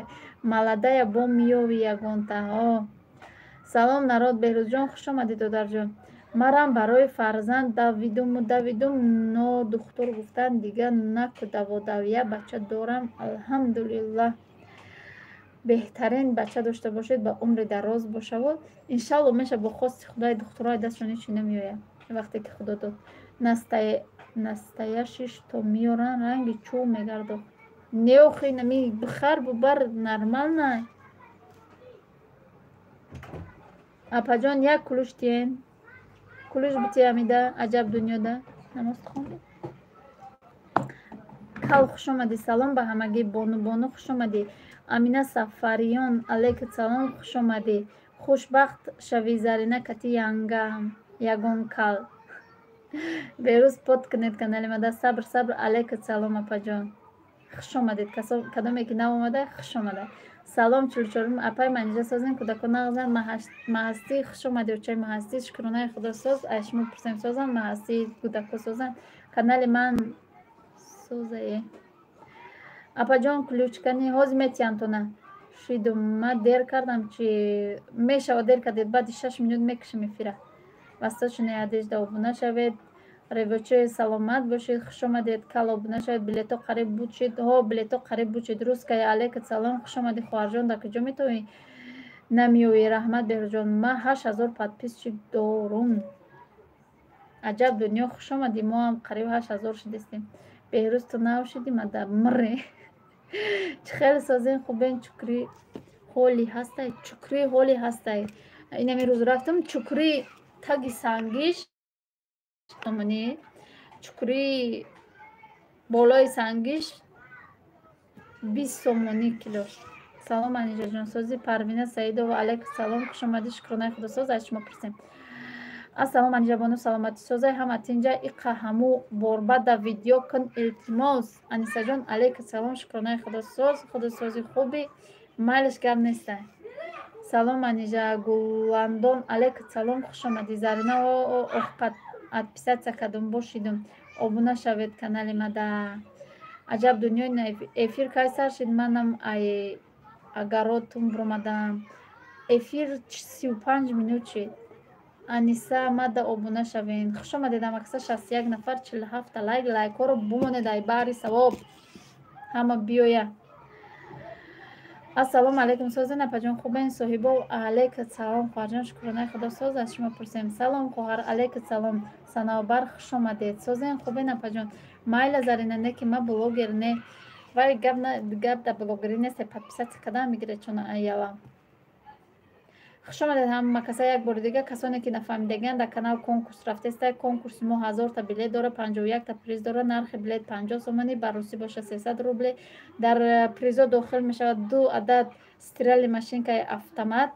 Маладая бо миёви ягонта. Ҳо. Салом, народ, Беҳрӯзҷон, хуш омадӣ, додарҷон. Марам барои фарзанд давидуму давидум, но духтур гуфтанд дига наку даводавия, бача дорам, алҳамдулиллаҳ. Беҳтарин бача дошта бошед, ба умри дароз бошаву иншалло меша бо хости худои, духтурои дастшон ҳечи намеояд вақте ки худо дод. Настоящиш то меёранд, ранги чӯб мегардад. Не, охи, нами бихар, бубар, нормально. Апаҷон, як кулуш тиен. Кулуш битиямида, аҷаб дунёда. Намоз хондӣ? Кал, хуш омадӣ. Салом ба ҳамагӣ. Бону бону, хуш омадӣ. Амина Сафариён, алейкум салом, хуш омадӣ. Хушбахт шавӣ, Зарина кати янгам, ягон кал. Берӯз под кунед канали мада. Сабр, сабр, алейкум салом, апаҷон. Хуш омадед. Кадоме ки нав омада, хуш омада. Салом, 44-ум апай Манижа, созен, кӯдакон нағзанд, маҳастӣ, хуш омадӣ, очаи маҳастӣ, шукронаи худо соз, ай шумо пурсем, созанд, маҳастӣ, кӯдако созанд. Канали ман созае. Апаҷон, ключкани ҳозир метиҳам тона. Шидум, ман дер кардам, чи мешава дер кардед, баъди 6 минут мекушам эфира. Васточная одежда, обуна шавед. Ревочи, саломат бошед, хуш омадед. Кал, обуна шавед, билето қариб буд шид. Ҳо, билето қариб буд шид. Русская, алейкум салом, хуш омадӣ, хоҳарҷон, дар куҷо метавонӣ? Намеоӣ, раҳмат, Беҳрӯзҷон. Ман 8000 подписчик дорум. Аҷаб дунё, хуш омадӣ, мо ҳам қариб 8000 шудистем. Беҳрӯз, ту нав шудӣ, мада мре. Чӣ хеле созен, хубен, чукри ҳоли ҳастай, чукри ҳоли ҳастай. Инами рӯз рафтам, чукри таги сангиш сомонӣ, чукри болои сангиш 20 сомонӣ килош. Салом, Анижаҷон, сози. Парвина Саидова, алайкум салом, хушомадӣ, шукронаи Худосоз, аз шумо пурсем. Ассалом, Анижабону, саломатӣ, созай, ҳама тинҷа, иқа ҳаму борбада видео кун, илтимос. Анисаҷон, алайкум салом, шукронаи Худосоз, худосози хуби, майлиш, гап нестай. Салом, Анижа. Гуландон, алайкум салом, хушомадӣ. Зарина, ох, отписаться кардум, бошидум, обуна шавед канали мада. Аҷаб дунёи, эфир кай сар шид? Манам ай агаротум буромадам, эфир 35 минут шид. Аниса, мада обуна шавен. Хуш омадед, амакса, 61 нафар, 47-та лайк. Лайкҳоро бумонед, ай баҳри савоб ҳама биёя. Ассалому алайкум, созен, апаҷон, хубен, соҳибо? Алайка салом, хоҳарҷон, шукронаи Худо, соз, аз шумо пурсем. Салом, хоҳар, алайка салом. Санавбар, хуш омадед. Созен, хубен, апаҷон? Майла, Зарина, не ки ма блогер не, вай гап да блогерӣ нест, подписаться кардан мегирад, чун аяла. Хуш омадед, ҳама каса, як бори дига. Касоне ки нафаҳмидагианд, дар канал конкурс рафтеста. Конкурси мо 1000-та билет дора, 51-та приз дора. Нархи билет 50 сомонӣ, ба русӣ боша 300 рубле. Дар призо дохил мешавад ду адад стиральный машинкаи автомат,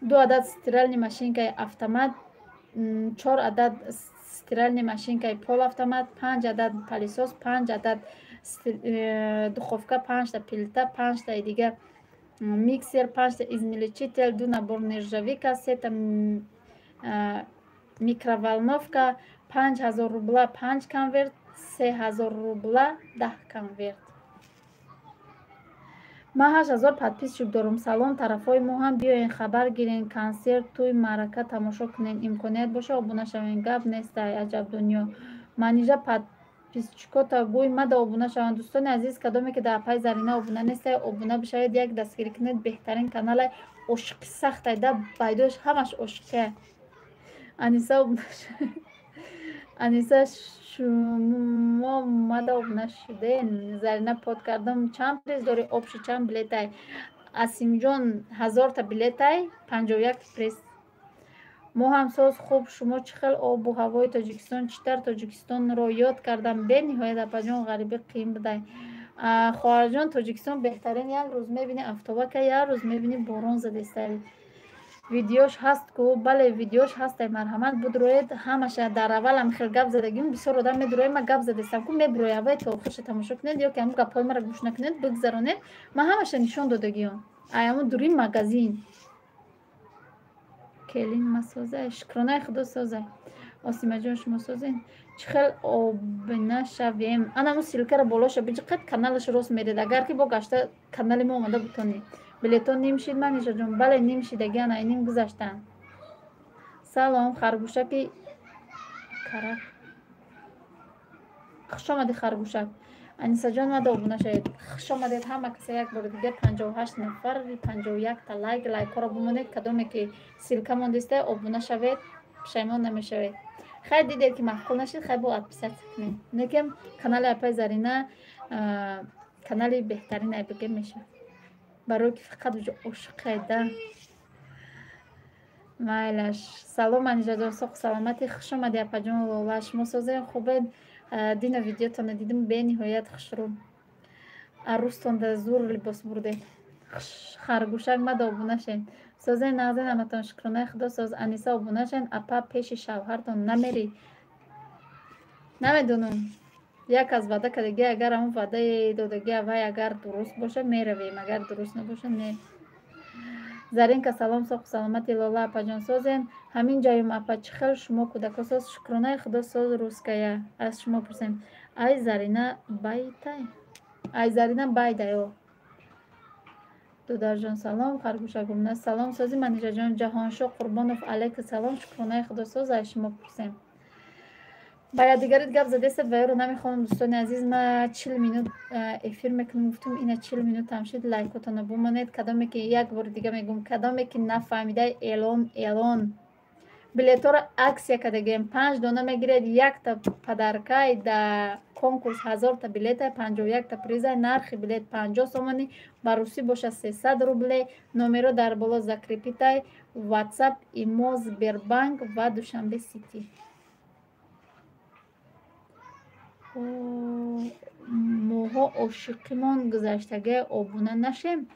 ду адад стиральный машинкаи автомат, чор адад стиральный машинкаи полуавтомат, панҷ адад пылесос, панҷ адад духовка, панҷта плита, панҷтаи дигар миксер, панҷта измельчитель, ду набор нержавейка, сета микроволновка, 5000 рубла панҷ конверт, 3000 рубла 10 конверт. Ман 8000 подписчик дорум. Салом, тарафҳои мо ҳам биёен, хабар гирен, консерт, тӯй, маърака тамошо кунен, имконият боша, обуна шавен. Гап нестай, аҷаб дунё. Манижа, подписчикота гӯй мада обуна шаванд. Дӯстони азиз, кадоме ки дар апаи Зарина обуна нестай, обуна бишавед, як дастгирӣ кунед. Беҳтарин каналай, ошиқи сахтай да, байдош ҳамаш ошиқия. Аниса, обуна. Аниса, шумо мада обуна шуден. Зарина, под кардам. Чанд приз дори общий, чанд билетай? Асимҷон, 1000-та билетай, 51 приз. Мо ҳам соз, хуб, шумо чӣ хел, обу ҳавои Тоҷикистон чӣ тавр? Тоҷикистонро ёд кардам бениҳоят, апаҷон, ғарибӣ қиин будай. Хоҳарҷон, Тоҷикистон беҳтарин. Як рӯз мебини автобака, як рӯз мебини борон задестай. Видеош ҳаст ку? Бале, видеош ҳастай, марҳамат, будроед ҳамаша. Дар аввалам хел гап задагим, бисёр одам медуроед, ма гап задестам ку, мебуроед, аввали то охирша тамошо кунед ё ки ҳамун гапҳои маро гӯш накунед, бигзаронед. Ман ҳамаша нишон додагиём, ай ҳамун дури магазин. Келин ма созай, шукронаи Худо, созай. Осимаҷон, шумо созен? Чӣ хел обуна шавем? Анамун ссылкаро болоша биҷиқад, каналаш рост меред. Агар ки бо гашта канали мо омада бутонӣ. Билетон ним шид, Манижаҷон? Бале, ним шидаги, ана ним гузаштанд. Салом, харгӯшаки карак, хуш омадӣ, харгӯшак. Анисаҷон, мада обуна шавед. Хуш омадед, ҳама каса, як бори дигар. 58 нафар, 51-та лайк. Лайкҳоро бимонед. Кадоме ки ссылка мондиста, обуна шавед, пушаймон намешавед. Хай, дидед ки маъқул нашид, хай, бо отписаться кунед. Лекин канали апаи Зарина канали беҳтарин айбиге мешавад, барое ки фақат уҷо ошиқеда. Майлаш. Салом, Анижаҷон, соқу саломатӣ? Хуш омадӣ, апаҷон Лола. Шумо созем, хубед? Дина видеотона дидим, бениҳоят хушрӯ, арӯстонда зур либос бурдед. Харгӯшак, мада обуна шед. Созен, нағзен, аматон? Шукронаи Худо, соз. Аниса, обуна шед. Апа, пеши шавҳартон намерӣ? Намедонам, як аз ваъда кардагӣ, агар ҳамон ваъдаи додагӣ вай агар дуруст бошад, меравем, агар дуруст набошад, не. Заринка, салом, соқу саломати? Лола апаҷон, созен? Ҳамин ҷаюм, апа, чӣ хел шумо, кӯдако соз? Шукронаи Худо, соз. Руская, аз шумо пурсем. Ай Зарина байтай, ай Зарина байдаё. Дударҷон, салом. Харгӯшагумна, салом. Сози, Манижаҷон? Ҷаҳоншоҳ Қурбонов, алайка салом. Шукронаи Худо, соз, аз шумо пурсем. Ба якдигарит гап задестед ва ёро намехонам. Дӯстони азиз, ма 40 минут эфир мекунам, гуфтум, ина 40 минутам шид. Лайкотона бумонед. Кадоме ки, як бори дига мегӯм, кадоме ки нафаҳмида, эълон, эълон: билетҳоро акция кардагием, панҷ дона мегиред, якта подаркай. Да конкурс 1000-та билета, 51-та приза, нархи билет 50 сомонӣ, ба русӣ бошад 300 рубле. Номеро дар боло закрепитай: Ватсап, Имо, Сбербанк ва Душанбе Сити. Моҳо ошиқимон гузаштагӣ обуна нашем.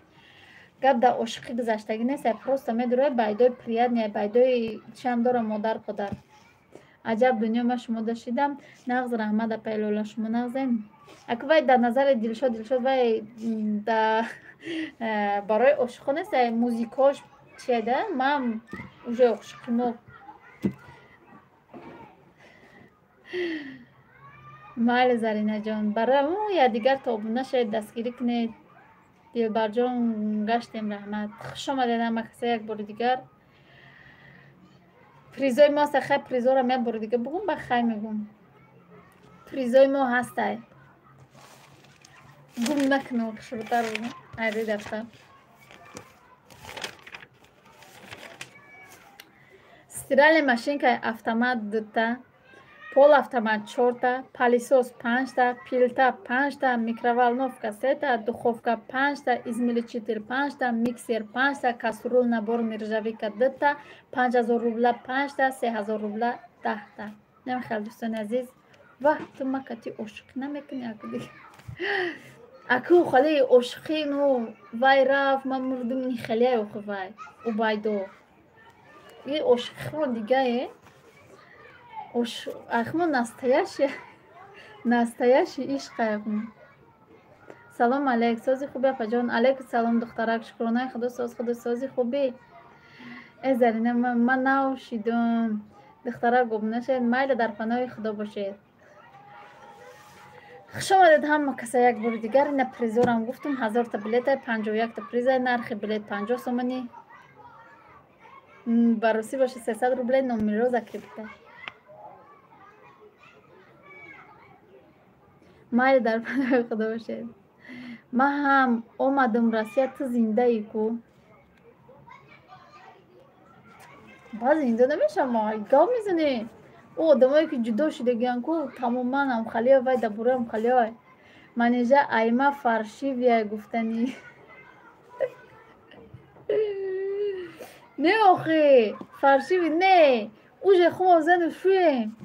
Гап дар ошиқӣ гузаштагӣ нест, просто медурай байдои приятный, байдои чиам дора модар подар. Аҷаб дунё ма шумо дашидам. Нағз раҳмат апай Лола, шумо нағзем. Аку вай дар назари Дилшод, Дилшод вай да барои ошиқо нест, музикош чия да, ман уже ошиқи мо. Майли Заринаҷон, барои якдигар то обуна шавед, дастгирӣ кунед. Дилбарҷон гаштем, раҳмат. Хуш омадед ҳама каса як бори дигар. Призои мо ҳаста, хай призорам як бори дигар бугум, ба хай мегум. Призои мо ҳастай. Гум накунам, хушрӯтар бугум. Айри дафтар. Стиральная машинка автомат дута, пол автомат чорта, пылесос панҷта, плита панҷта, микроволновка сета, духовка панҷта, измельчитель панҷта, миксер панҷта, кастрюль набор нержавейка дута, 5000 рубла панҷта, 3000 рубла 10та. Намехел дӯстони азиз, ваҳ ту ма кати ошиқӣ намекунӣ аку дига. Аку хали ошиқӣ ну вай рафт, ман мурдум, ни хеле охи вай Убайдо. И ошиқихмо дигае. Ахмо настоящий настоящий ишқ ахмо. Салом алейк, сози хуби апаҷон. Алейкум салом духтарак, шукронаи худо соз худо сози хуби. Э Зарина, ман нав шидум. Духтарак обуна шавед, майли дар паноҳи худо бошед. Хуш омадед ҳама каса як бори дигар. Ина призорам гуфтум, 1000та билета, 51та приза, нархи билет 50 сомонӣ. Ба русӣ боша 300 рублей, номеро закрепита. Майли дар паноҳи худо бошед. Ман ҳам омадам Россия, ту зиндаӣ ку? Ба зинда намешавам, гап мезанӣ. Ӯ одамое ки ҷудо шудагиянд ку, тамоман ҳамхалиё вай дар бораи ҳамхалиё. Манижа айма фаршивия гуфтанӣ. Не охи, фаршиви не. Уже хумон зану шуем.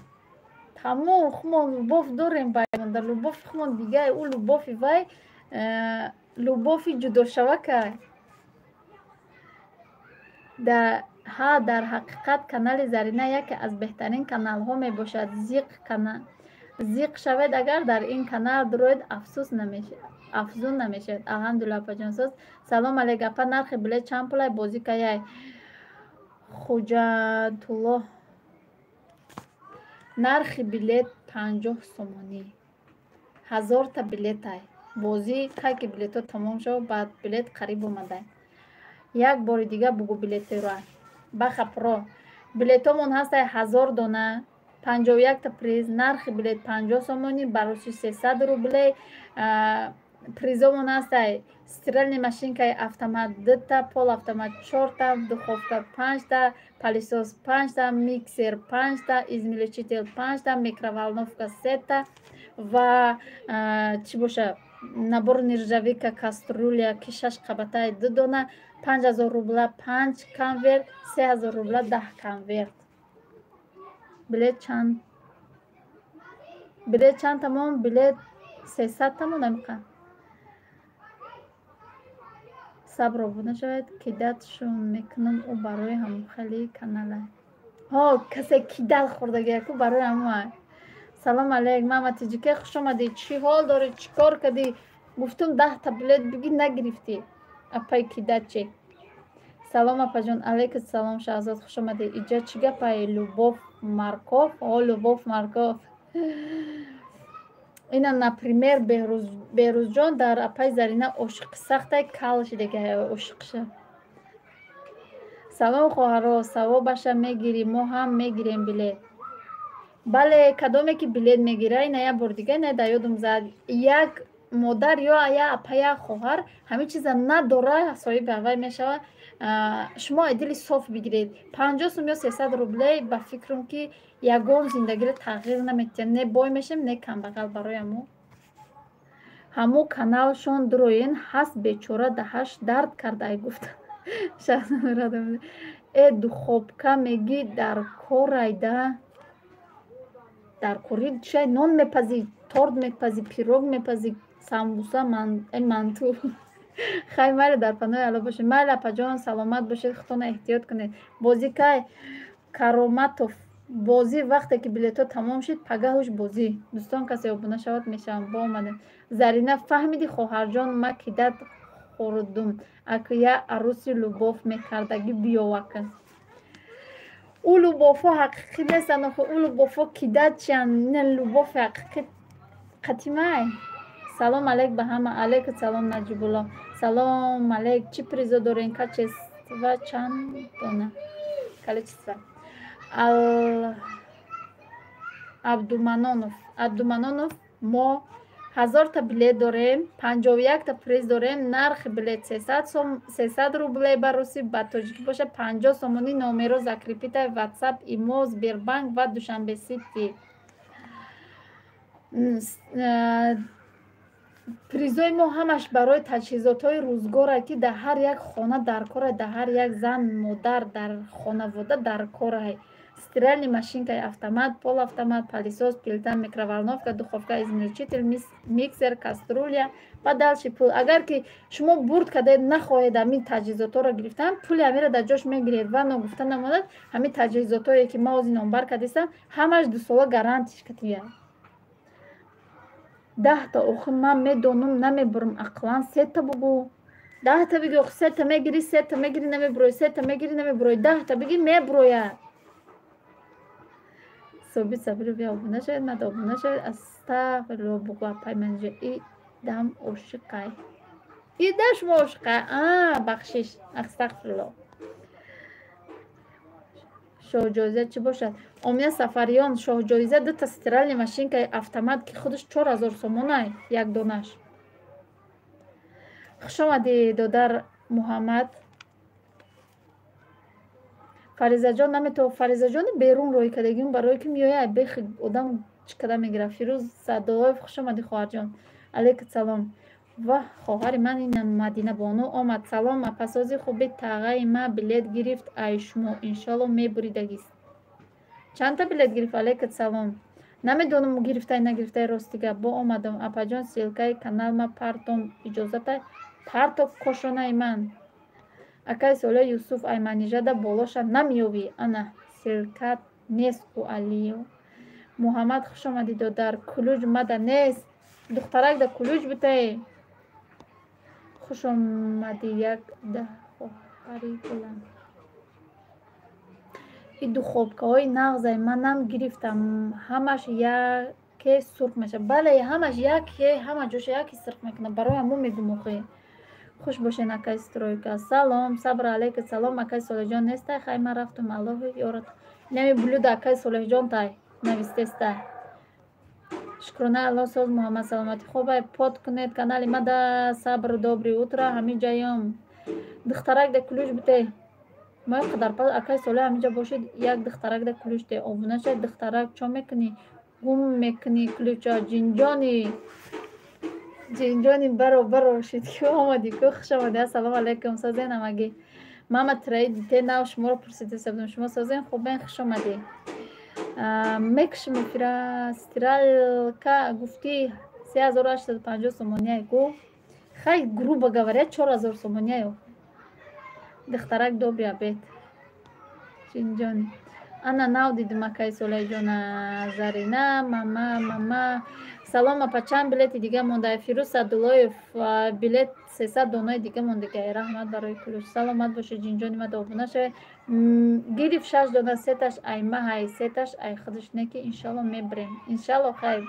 Тамом хумон любовь дорем баймон, дар любови хумон дигае, ӯ любови вай любови ҷудошавакай. Ҳа дар ҳақиқат канали Зарина яке аз беҳтарин каналҳо мебошад. Зиқ шавед агар дар ин канал дуроед афзун намешавед. Алҳамдулилла апаҷонсоз. Салом алейк апа, нархи билет чанд пулай? Бозӣ каяй? Хуҷатуллоҳ. Нархи билет 50 сомонӣ. 1000та билетай. Бозӣ кай ки билетҳо тамом шавад, баъд билет қариб омадай. Як бори дигар бугу билетеро. Баха про. Билетҳомон ҳастай 1000 дона, 51та приз, нархи билет 50 сомонӣ, ба русӣ 300 рублей. Призомон ҳастай стиральная машинкаи автомат дута, пол автомат чорта, духовка панҷта, пылесос панҷта, миксер панҷта, измельчитель панҷта, микроволновка сета ва чӣ боша набор нержавейка кастрюля ки шаш қабатаи ду дона, 5000 рубла панҷ конверт, 3000 рубла 10 конверт. Билет чанд? Билет чанд тамом? Билет 300 тамом амиқа. Сабр обуна шавед, кидатшон мекунам ӯ барои ҳамхели канала. Ҳо, касе кидат хӯрдагияку барои ҳамоа. Салом алейк, мама тиҷике, хуш омадӣ. Чӣ ҳол дорӣ, чӣ кор кардӣ? Гуфтум 10та билет бигӣ, нагирифтӣ. Апай кидатчи. Салом апаҷон, алейкум салом Шаҳзод, хуш омадӣ. Иҷа чӣ гапай? Любовь Марков? О, Любовь Марков. Ина например Беҳрӯзҷон дар апай Зарина ошиқи сахтай, кал шидагиай ошиқша. Салом хоҳаро, савобаша мегирӣ, мо ҳам мегирем билет. Бале, кадоме ки билет мегира, ина як бори дига ина дар ёдум зад. Як модар ё як апа як хоҳар ҳамин чиза надора, соҳиби ҳавай мешавад. Шумо аз дили соф бигиред. 50 сум ё 300 рублей ба фикрам ки ягон зиндагиро тағйир наметиҳад. Не бой мешем, не камбағал барои ҳамо. Ҳамо каналшон дуроен ҳаст бечора даҳаш дард кардай гуфт. Э духобка мегӣ дар корайда. Дар кори чай нон мепазӣ. Торт мепазӣ, пирог мепазӣ, самбуса, манту. Хай, майли, дар паноҳи Алло бошед. Майли, апаҷон, саломат бошед, худтонро эҳтиёт кунед. Бозӣ кай, Кароматов? Бозӣ вақте ки билетҳо тамом шуд, пагаҳуш бозӣ. Дӯстон, касе обуна шавад, мешавам. Бо омадем. Зарина, фаҳмиди, хоҳарҷон, ма кидат хӯрдум. Ака я аруси любовь мекардагӣ биёвака. Ӯ любовь ҳо ҳақиқӣ нестанд, охи ӯ любовь ҳо кидат чиянд? Не, любовь и ҳақиқӣ қатимай. Салом алейк ба ҳама. Алейкум салом, Наҷибулло. Салом алейк. Чӣ призо дорем? Качество чанд дона? Количество. Ал Абдуманонов. Абдуманонов, мо 1000-та билет дорем, 51-та приз дорем. Нархи билет 300 рублей ба русӣ, ба тоҷикӣ боша 50 сомонӣ. Номеро закрепить ай: Ватсап, Имо, Сбербанк ва Душанбе Сити. Призои мо ҳамаш барои таҷҳизотҳои рӯзгоре, ки дар ҳар як хона дар корай, дар ҳар як зан, модар дар хонавода дар корай: стиральный машинкаи автомат, полуавтомат, пылесос, плита, микроволновка, духовка, измельчитель, миксер, кастрюля ва дальше пул. Агар ки шумо бурд кардед, нахоҳед ҳамин таҷҳизотҳоро гирифтан, пули ҳамиро дар ҷош мегиред. Ва ногуфта намонад, ҳамин таҷҳизотҳое, ки ма ҳозир номбар кардистам, ҳамаш 2 сола гарантиш катия. 10-та охи ман медонам, намебурам. Ақлан сета бугӯ. 10-та биги, охи сета мегирӣ, сета мегирӣ, намебуроӣ, сета мегирӣ, намебуроӣ, 10-та биги, мебурояд. Собит Сабиров, я обуна шавед, мада обуна шавед. Астағфирулло, бугӯ, апай манҷа и дам ошиқай. И да шумо ошиқай. А, бахшиш, астағфирулло. Шоҳҷоиза чӣ бошад? Омина Сафариён, шоҳҷоиза дута стиральный машинкаи автомат, ки худаш 4000 сомонай як донаш. Хушомадӣ, додар Муҳаммад. Фаризаҷон, наметавон. Фаризаҷони берун роҳӣ кардагим, барое ки меояд, бехи одам чӣ када мегирад. Фирӯз Садоев, хушомадӣ, хоҳарҷон. Алейкум салом. Ва хоҳари ман ина Мадинабону омад. Салом, апасози хуби. Тағаи ма билет гирифт ай шумо, иншолло мебуридагист. Чандта билет гирифт? Алейкум салом. Намедонам, гирифтай, нагирифтай, рости гап. Бо омадам, апаҷон. Ссылка и канал ма партом, иҷозатай? Парто, кошонаи ман. Акаи Солеҳ Юсуф, ай манижада болоша намеёвӣ. Ана ссылка т нест ку. Алиё Муҳаммад, хушомадӣ, додар. Ключ мада нест, духтарак да ключ бутае. Хушомадӣ, як да хоҳари гулам. И духовка ҳои нағзай, манам гирифтам, ҳамаш яке сурх мешавад. Бале, ҳамаш яке, ҳама ҷоша яке сурх мекунад, барои ҳамон мегум охи. Хуш бошед, акаи Стройка. Салом, Сабр. Алейкум салом, акаи Солеҳҷон нестай? Хай, ман рафтум, Аллоҳу ёрат. Инами блюдо акаи Солеҳҷон тай навистестай. Шукрона Аллоҳ, соз, Муҳаммад, саломатӣ хубай. Под кунед канали мада. Сабр, доброе утро. Ҳамин ҷаём, духтарак да ключ бите. Мо қадар акаи Солеҳ ҳаминҷа бошед, як духтарак да ключ де, обуна шавед. Духтарак, чо мекунӣ? Гум мекунӣ ключа. Ҷинҷони, ҷинҷони, баро, баро шид, ки омадӣ ку. Хуш омадӣ. Ассалому алайкум, созен ҳамагӣ? Мама траи дите нав шуморо пурсида будам. Шумо созен, хубен? Хуш омадӣ. Мекушим эфира. Стиралка гуфтӣ 3850 сомония гу. Хай, грубо говоря, 4000 сомония. Духтарак, добрый обед. Ҷинҷони, ана нав дидим акаи Солеҳҷона. Зарина, мама, мама, салом, апа. Чанд билети дига монда? Фирӯз Садуллоев, билет 300 донаи дига мондага. Раҳмат барои ключ, саломат бошед. Ҷинҷони мада обуна шавед. Гирифт шаш дона, сеташ ай маҳай, сеташ ай худаш не, ки иншалло мебирем, иншалло. Хай,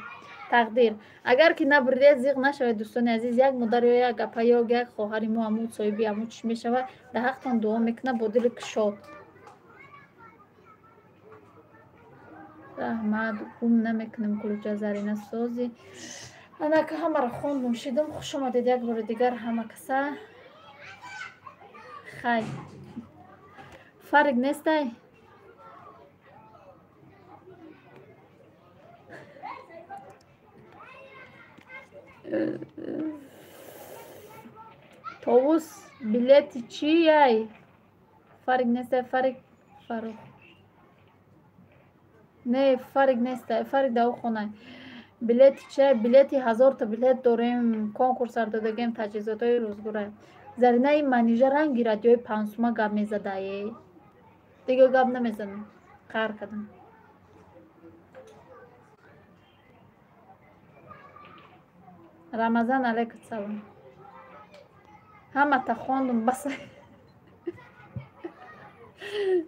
тақдир. Агар ки набуридед, зиқ нашавед, дӯстони азиз. Як модар ё як апа ё як хоҳари мо ҳамун соҳиби ҳамун чӣ мешавад, дар ҳақтон дуо мекунад бо дили кушод. Раҳмат, гум намекунем ключа. Зарина, сози? Анака ҳамаро хондум, шидум. Хуш омадед як бори дигар ҳама каса. Хай, фарқ нестай. Товус, билети чи ай? Фарқ нестай, фарқ, Фарух. Не, фарқ нестай, фарқ дар хона. Билети че? Билети 1000 та билет дорем, конкурс ар додагем, таҷҳизотҳои рӯзгора. Заринаи Манижа ранги радиои пансума гап мезадае. Дига гап намезанам. Қаҳр кардам. Рамазан алайкум салом. Ҳамата хондум, бас.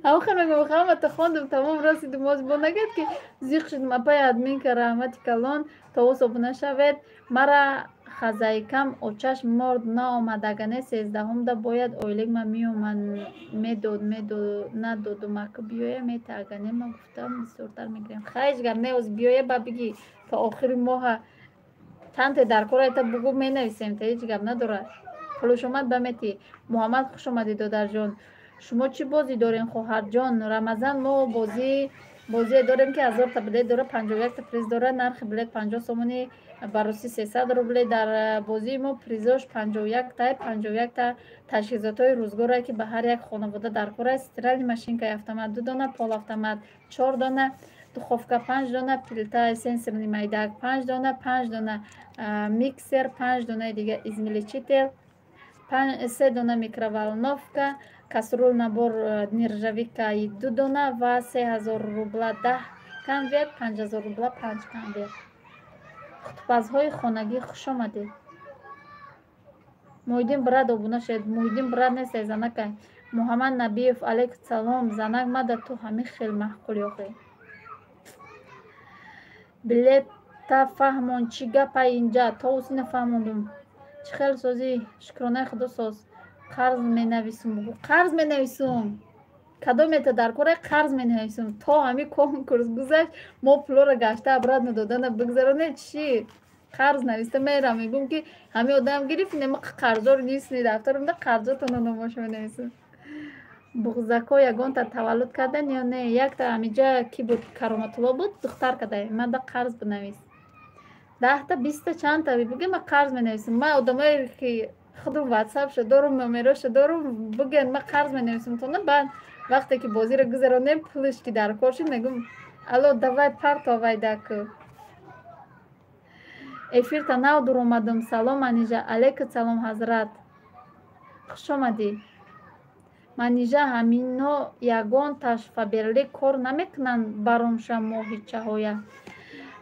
Ҳамохел мегӯям, ҳамата хондум, тамом расидум. Оз бо нагӯяд ки зиқ шудум. Апаи админка, раҳмати калон, товус обуна шавед. Мара хазайкам очаш морд, наомадагане 13-ҳумда бояд ойликма меомад, медод, надодум. Ака биёя мета, агане ма гуфтам бисёртар мегирем. Хай, ҳеҷ гап не, оз биёя ба бигӣ то охири моҳа чанте дар кор айта бугӯ, менависем, та ҳеҷ гап надорад. Пулуш омад ба метӣ. Муҳаммад, хуш омадӣ, додарҷон. Шумо чӣ бозӣ дорем, хоҳарҷон? Рамазан, мо бозие дорем, ки 1000 та билет дорад, 51 та приз дорад. Нархи билет 50 сомонӣ, ба русӣ 300 рубле. Дар бозии мо призош 51 та, 51 та таҷҳизотҳои рӯзгоре, ки ба ҳар як хонавода дар кор аст. Стиральный машинкаи автомат ду дона, полуавтомат чор дона, духовка панҷ дона, плита сенсорный майдак панҷ дона, панҷ дона миксер, панҷ донаи дига измельчитель, се дона микроволновка, кастрюль набор нержавейкаи ду дона ва 3000 рубла 10 конверт, 5000 рубла панҷ конверт. Пухтупазҳои хонагӣ, хушомадед. Муҳиддин брат, обуна шавед. Муҳиддин брат нест, занакай. Муҳаммад Набиев, алайкум салом. Занак мада ту ҳамин хел маъқул ёхе. Билета фаҳмон, чӣ гапай инҷа? Товус, ина фаҳмондум. Чӣ хел созӣ? Шукронаи худо, соз. Қарз менависум, қарз менависум. Кадомета дар кора, қарз менависум. То ҳамин конкурс гузашт, мо пулоро гашта обратно додана бигзаронем, чӣ қарз нависта мерам, мегӯм ки ҳамин одам гирифт, нема қарздор нест, дафтарумда қарзотона номошо менависам. Буғзако ягонта таваллуд кардан ё не? Якта ҳамиҷа ки буд, Кароматулло буд, духтар кадай. Мада қарз бинавис. 10 та, 20 та, чандта буге, ма қарз менависам. Ма одамое ки худум ватсапшо дорум, номерошо дорум, буген, ма қарз менависам тона. Баъд вақте ки бозиро гузаронем, пулш ки дар кор шуд, мегӯм: «Алло, давай, парто вайдаку». Эфирта нав дуромадум. Салом, Манижа. Алейкум салом, ҳазрат, хушомадӣ. Манижа, ҳамино ягонташ Фаберлик кор намекунанд, баромша моҳичаҳоя.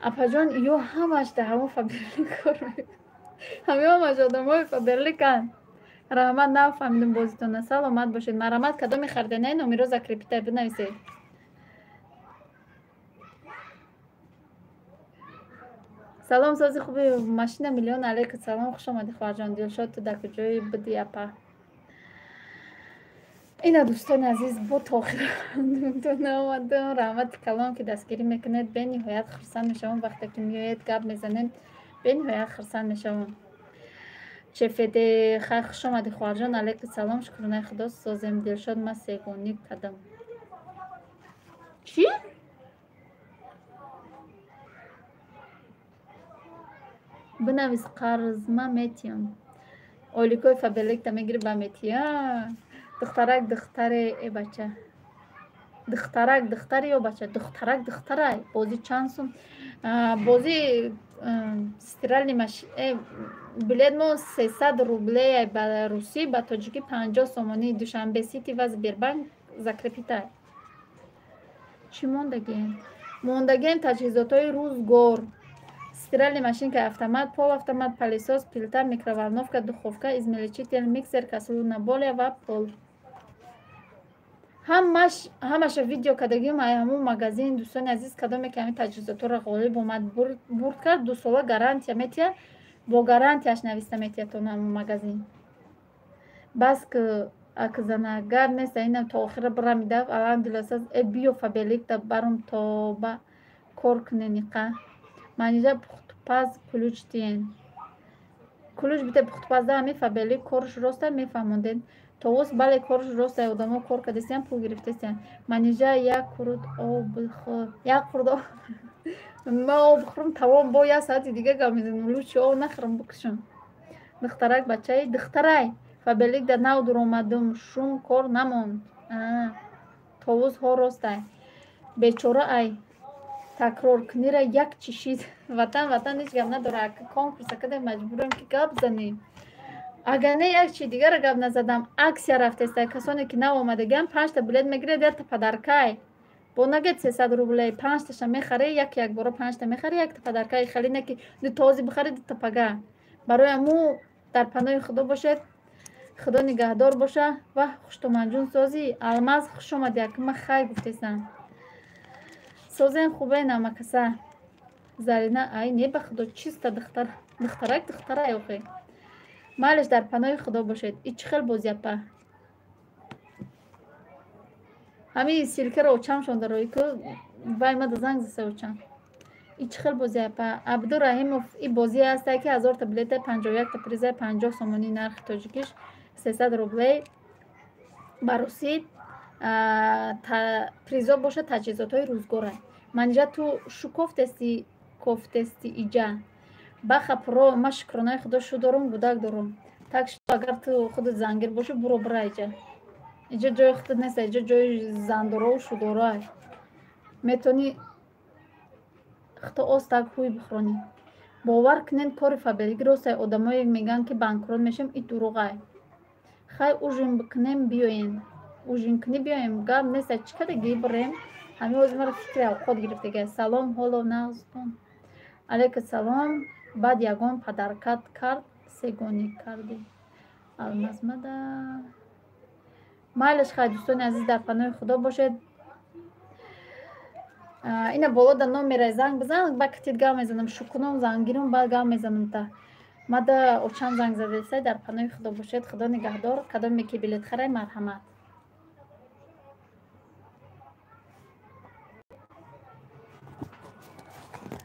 Апаҷон, ё ҳамаш дар ҳамон Фаберлик кор мекунанд? Ҳамин ҳамаш одамои Фаберликанд. Раҳмат, нав фаҳмидум бозитона. Саломат бошед. Марҳамат, кадоми хариданаи номеро закрепить ай, бинависед. Салом, сози, хуби? Машина миллион, алейкум салом, хуш омадӣ, хоҳарҷон. Дилшод, ту дар куҷои буди, апа? Ина, дӯстони азиз, бо то охир наомадам. Раҳмати калон, ки дастгирӣ мекунед. Бениҳоят хурсанд мешавам, вақте ки меоед, гап мезанем, бениҳоят хурсанд мешавам. Чефеде хай, хуш омадӣ, хоҳарҷон. Алейкум салом, шукронаи худо, созем. Дилшод, ман сегоник кардам. Чӣ? Бинавис, қарзма метиём. Ойликои Фаберликта мегири, ба метия. Духтарак духтаре э бача, духтарак духтаре ё бача, духтарак духтарай. Бозӣ чанд сум? Бозӣ стиральный маш билет мо 300 рубле ба русӣ, ба тоҷикӣ 50 сомонӣ. Душанбе Сити ва Сбербанк закрепить ай. Чӣ мондагием? Мондагием таҷҳизотҳои рӯзгор: стиральный машинка автомат, полуавтомат, пылесос, плита, микроволновка, духовка, измельчитель, миксер, кастрюля болия ва пол. Ҳамаш, ҳамаша видео кардагим ай ҳамун магазин. Дӯстони азиз, кадоме ки ҳамин таҷҳизотҳоро ғолиб омад, бурд кард, 2 сола гарантия метиҳад, бо гарантияш нависта метиҳад то ҳамун магазин. Бас ки акзана гап нест, инам то охира бирамида. Алҳамдулилла, э биё Фаберликта барум, тоба кор кунениқа. Манижа, пухтупаз ключ тиен, ключ бите. Пухтупазда ҳамин Фаберлик корш роста мефаҳмондед. Товус, бале, корш роста, одамо кор кардастиян, пул гирифтастиян. Манижа, як қурут об бихӯр, як қурут об. Ман об бихӯрам, тамом, бо як соати дига гап мезанем. Лучше об нахӯрам, бикушам. Духтарак бачаи духтарай. Фаберлик дар нав дуромадум, шум кор намонд. Товус, ҳо, ростай, бечора ай. Такроркунира як чишид. Ватан, ватан ҳеҷ гап надорад. Конкурса кардем, маҷбурем, ки гап занем. Агар не, як чи дигара гап назадам. Акция рафтеста, касоне ки нав омадагиам, панҷта билет мегиред, якта подаркай. Бо нагед 300 рублей, панҷташа мехарӣ, як якбора панҷта мехарӣ, якта подаркай. Хеле не, ки дута ози бихарӣ, дута пага. Барои аму дар паноҳи Худо бошед, Худо нигаҳдор боша. Ва хуштоманҷун, созӣ? Алмаз, хуш омадӣ. Акма хай гуфтесам. Созен, хубе, намакаса? Зарина, ай, не, ба Худо, чиста духтар, духтарак, духтарай охе. Майлеш, дар паноҳи Худо бошед. И чӣ хел бозиапа? Ҳамин ссылкаро очамшон дарои ку, вай мада занг заса очам. И чӣ хел бозиапа? Абдураҳимов, и бозие ҳастае, ки 1000-та билета, 51-та приза, 50 сомонӣ нархи тоҷикиш, 300 рублей ба русӣ. Призо боша таҷҳизотҳои рӯзгора. Манижа, ту шу кофтести, кофтести иҷа баха про. Ма, шукронаи Худо, шу дорум, гудак дорум. Так что агар ту худат зангир бошӣ, буро, бира иҷа. Иҷа ҷои худат нест, иҷа ҷои зандорову шудорай. Метавонӣ худто остак ҳуй бихӯронӣ. Бовар кунед, кори Фаберлик ростай. Одамое мегӯянд, ки банкрот мешавем, и дурӯғай. Хай, ужин бикунем, биёен. Ужин кунӣ, биёем, гап нест. Чӣ кадаги бирем? Ҳамин ҳозир маро фикри авқот гирифтага. Салом, ҳоло нағзтон? Алайка салом. Баъд ягон подаркат кард, сегонӣ кардӣ, алмазмада. Майлаш, хай, дӯстони азиз, дар паноҳи Худо бошед. Ина боло да номере, занг бизан, ба катид гап мезанам. Шукунум, зангирум, баъд гап мезанам. Та мада очам занг задеса. Дар паноҳи Худо бошед, Худо нигаҳдор. Кадоме ки билет харай, марҳамат.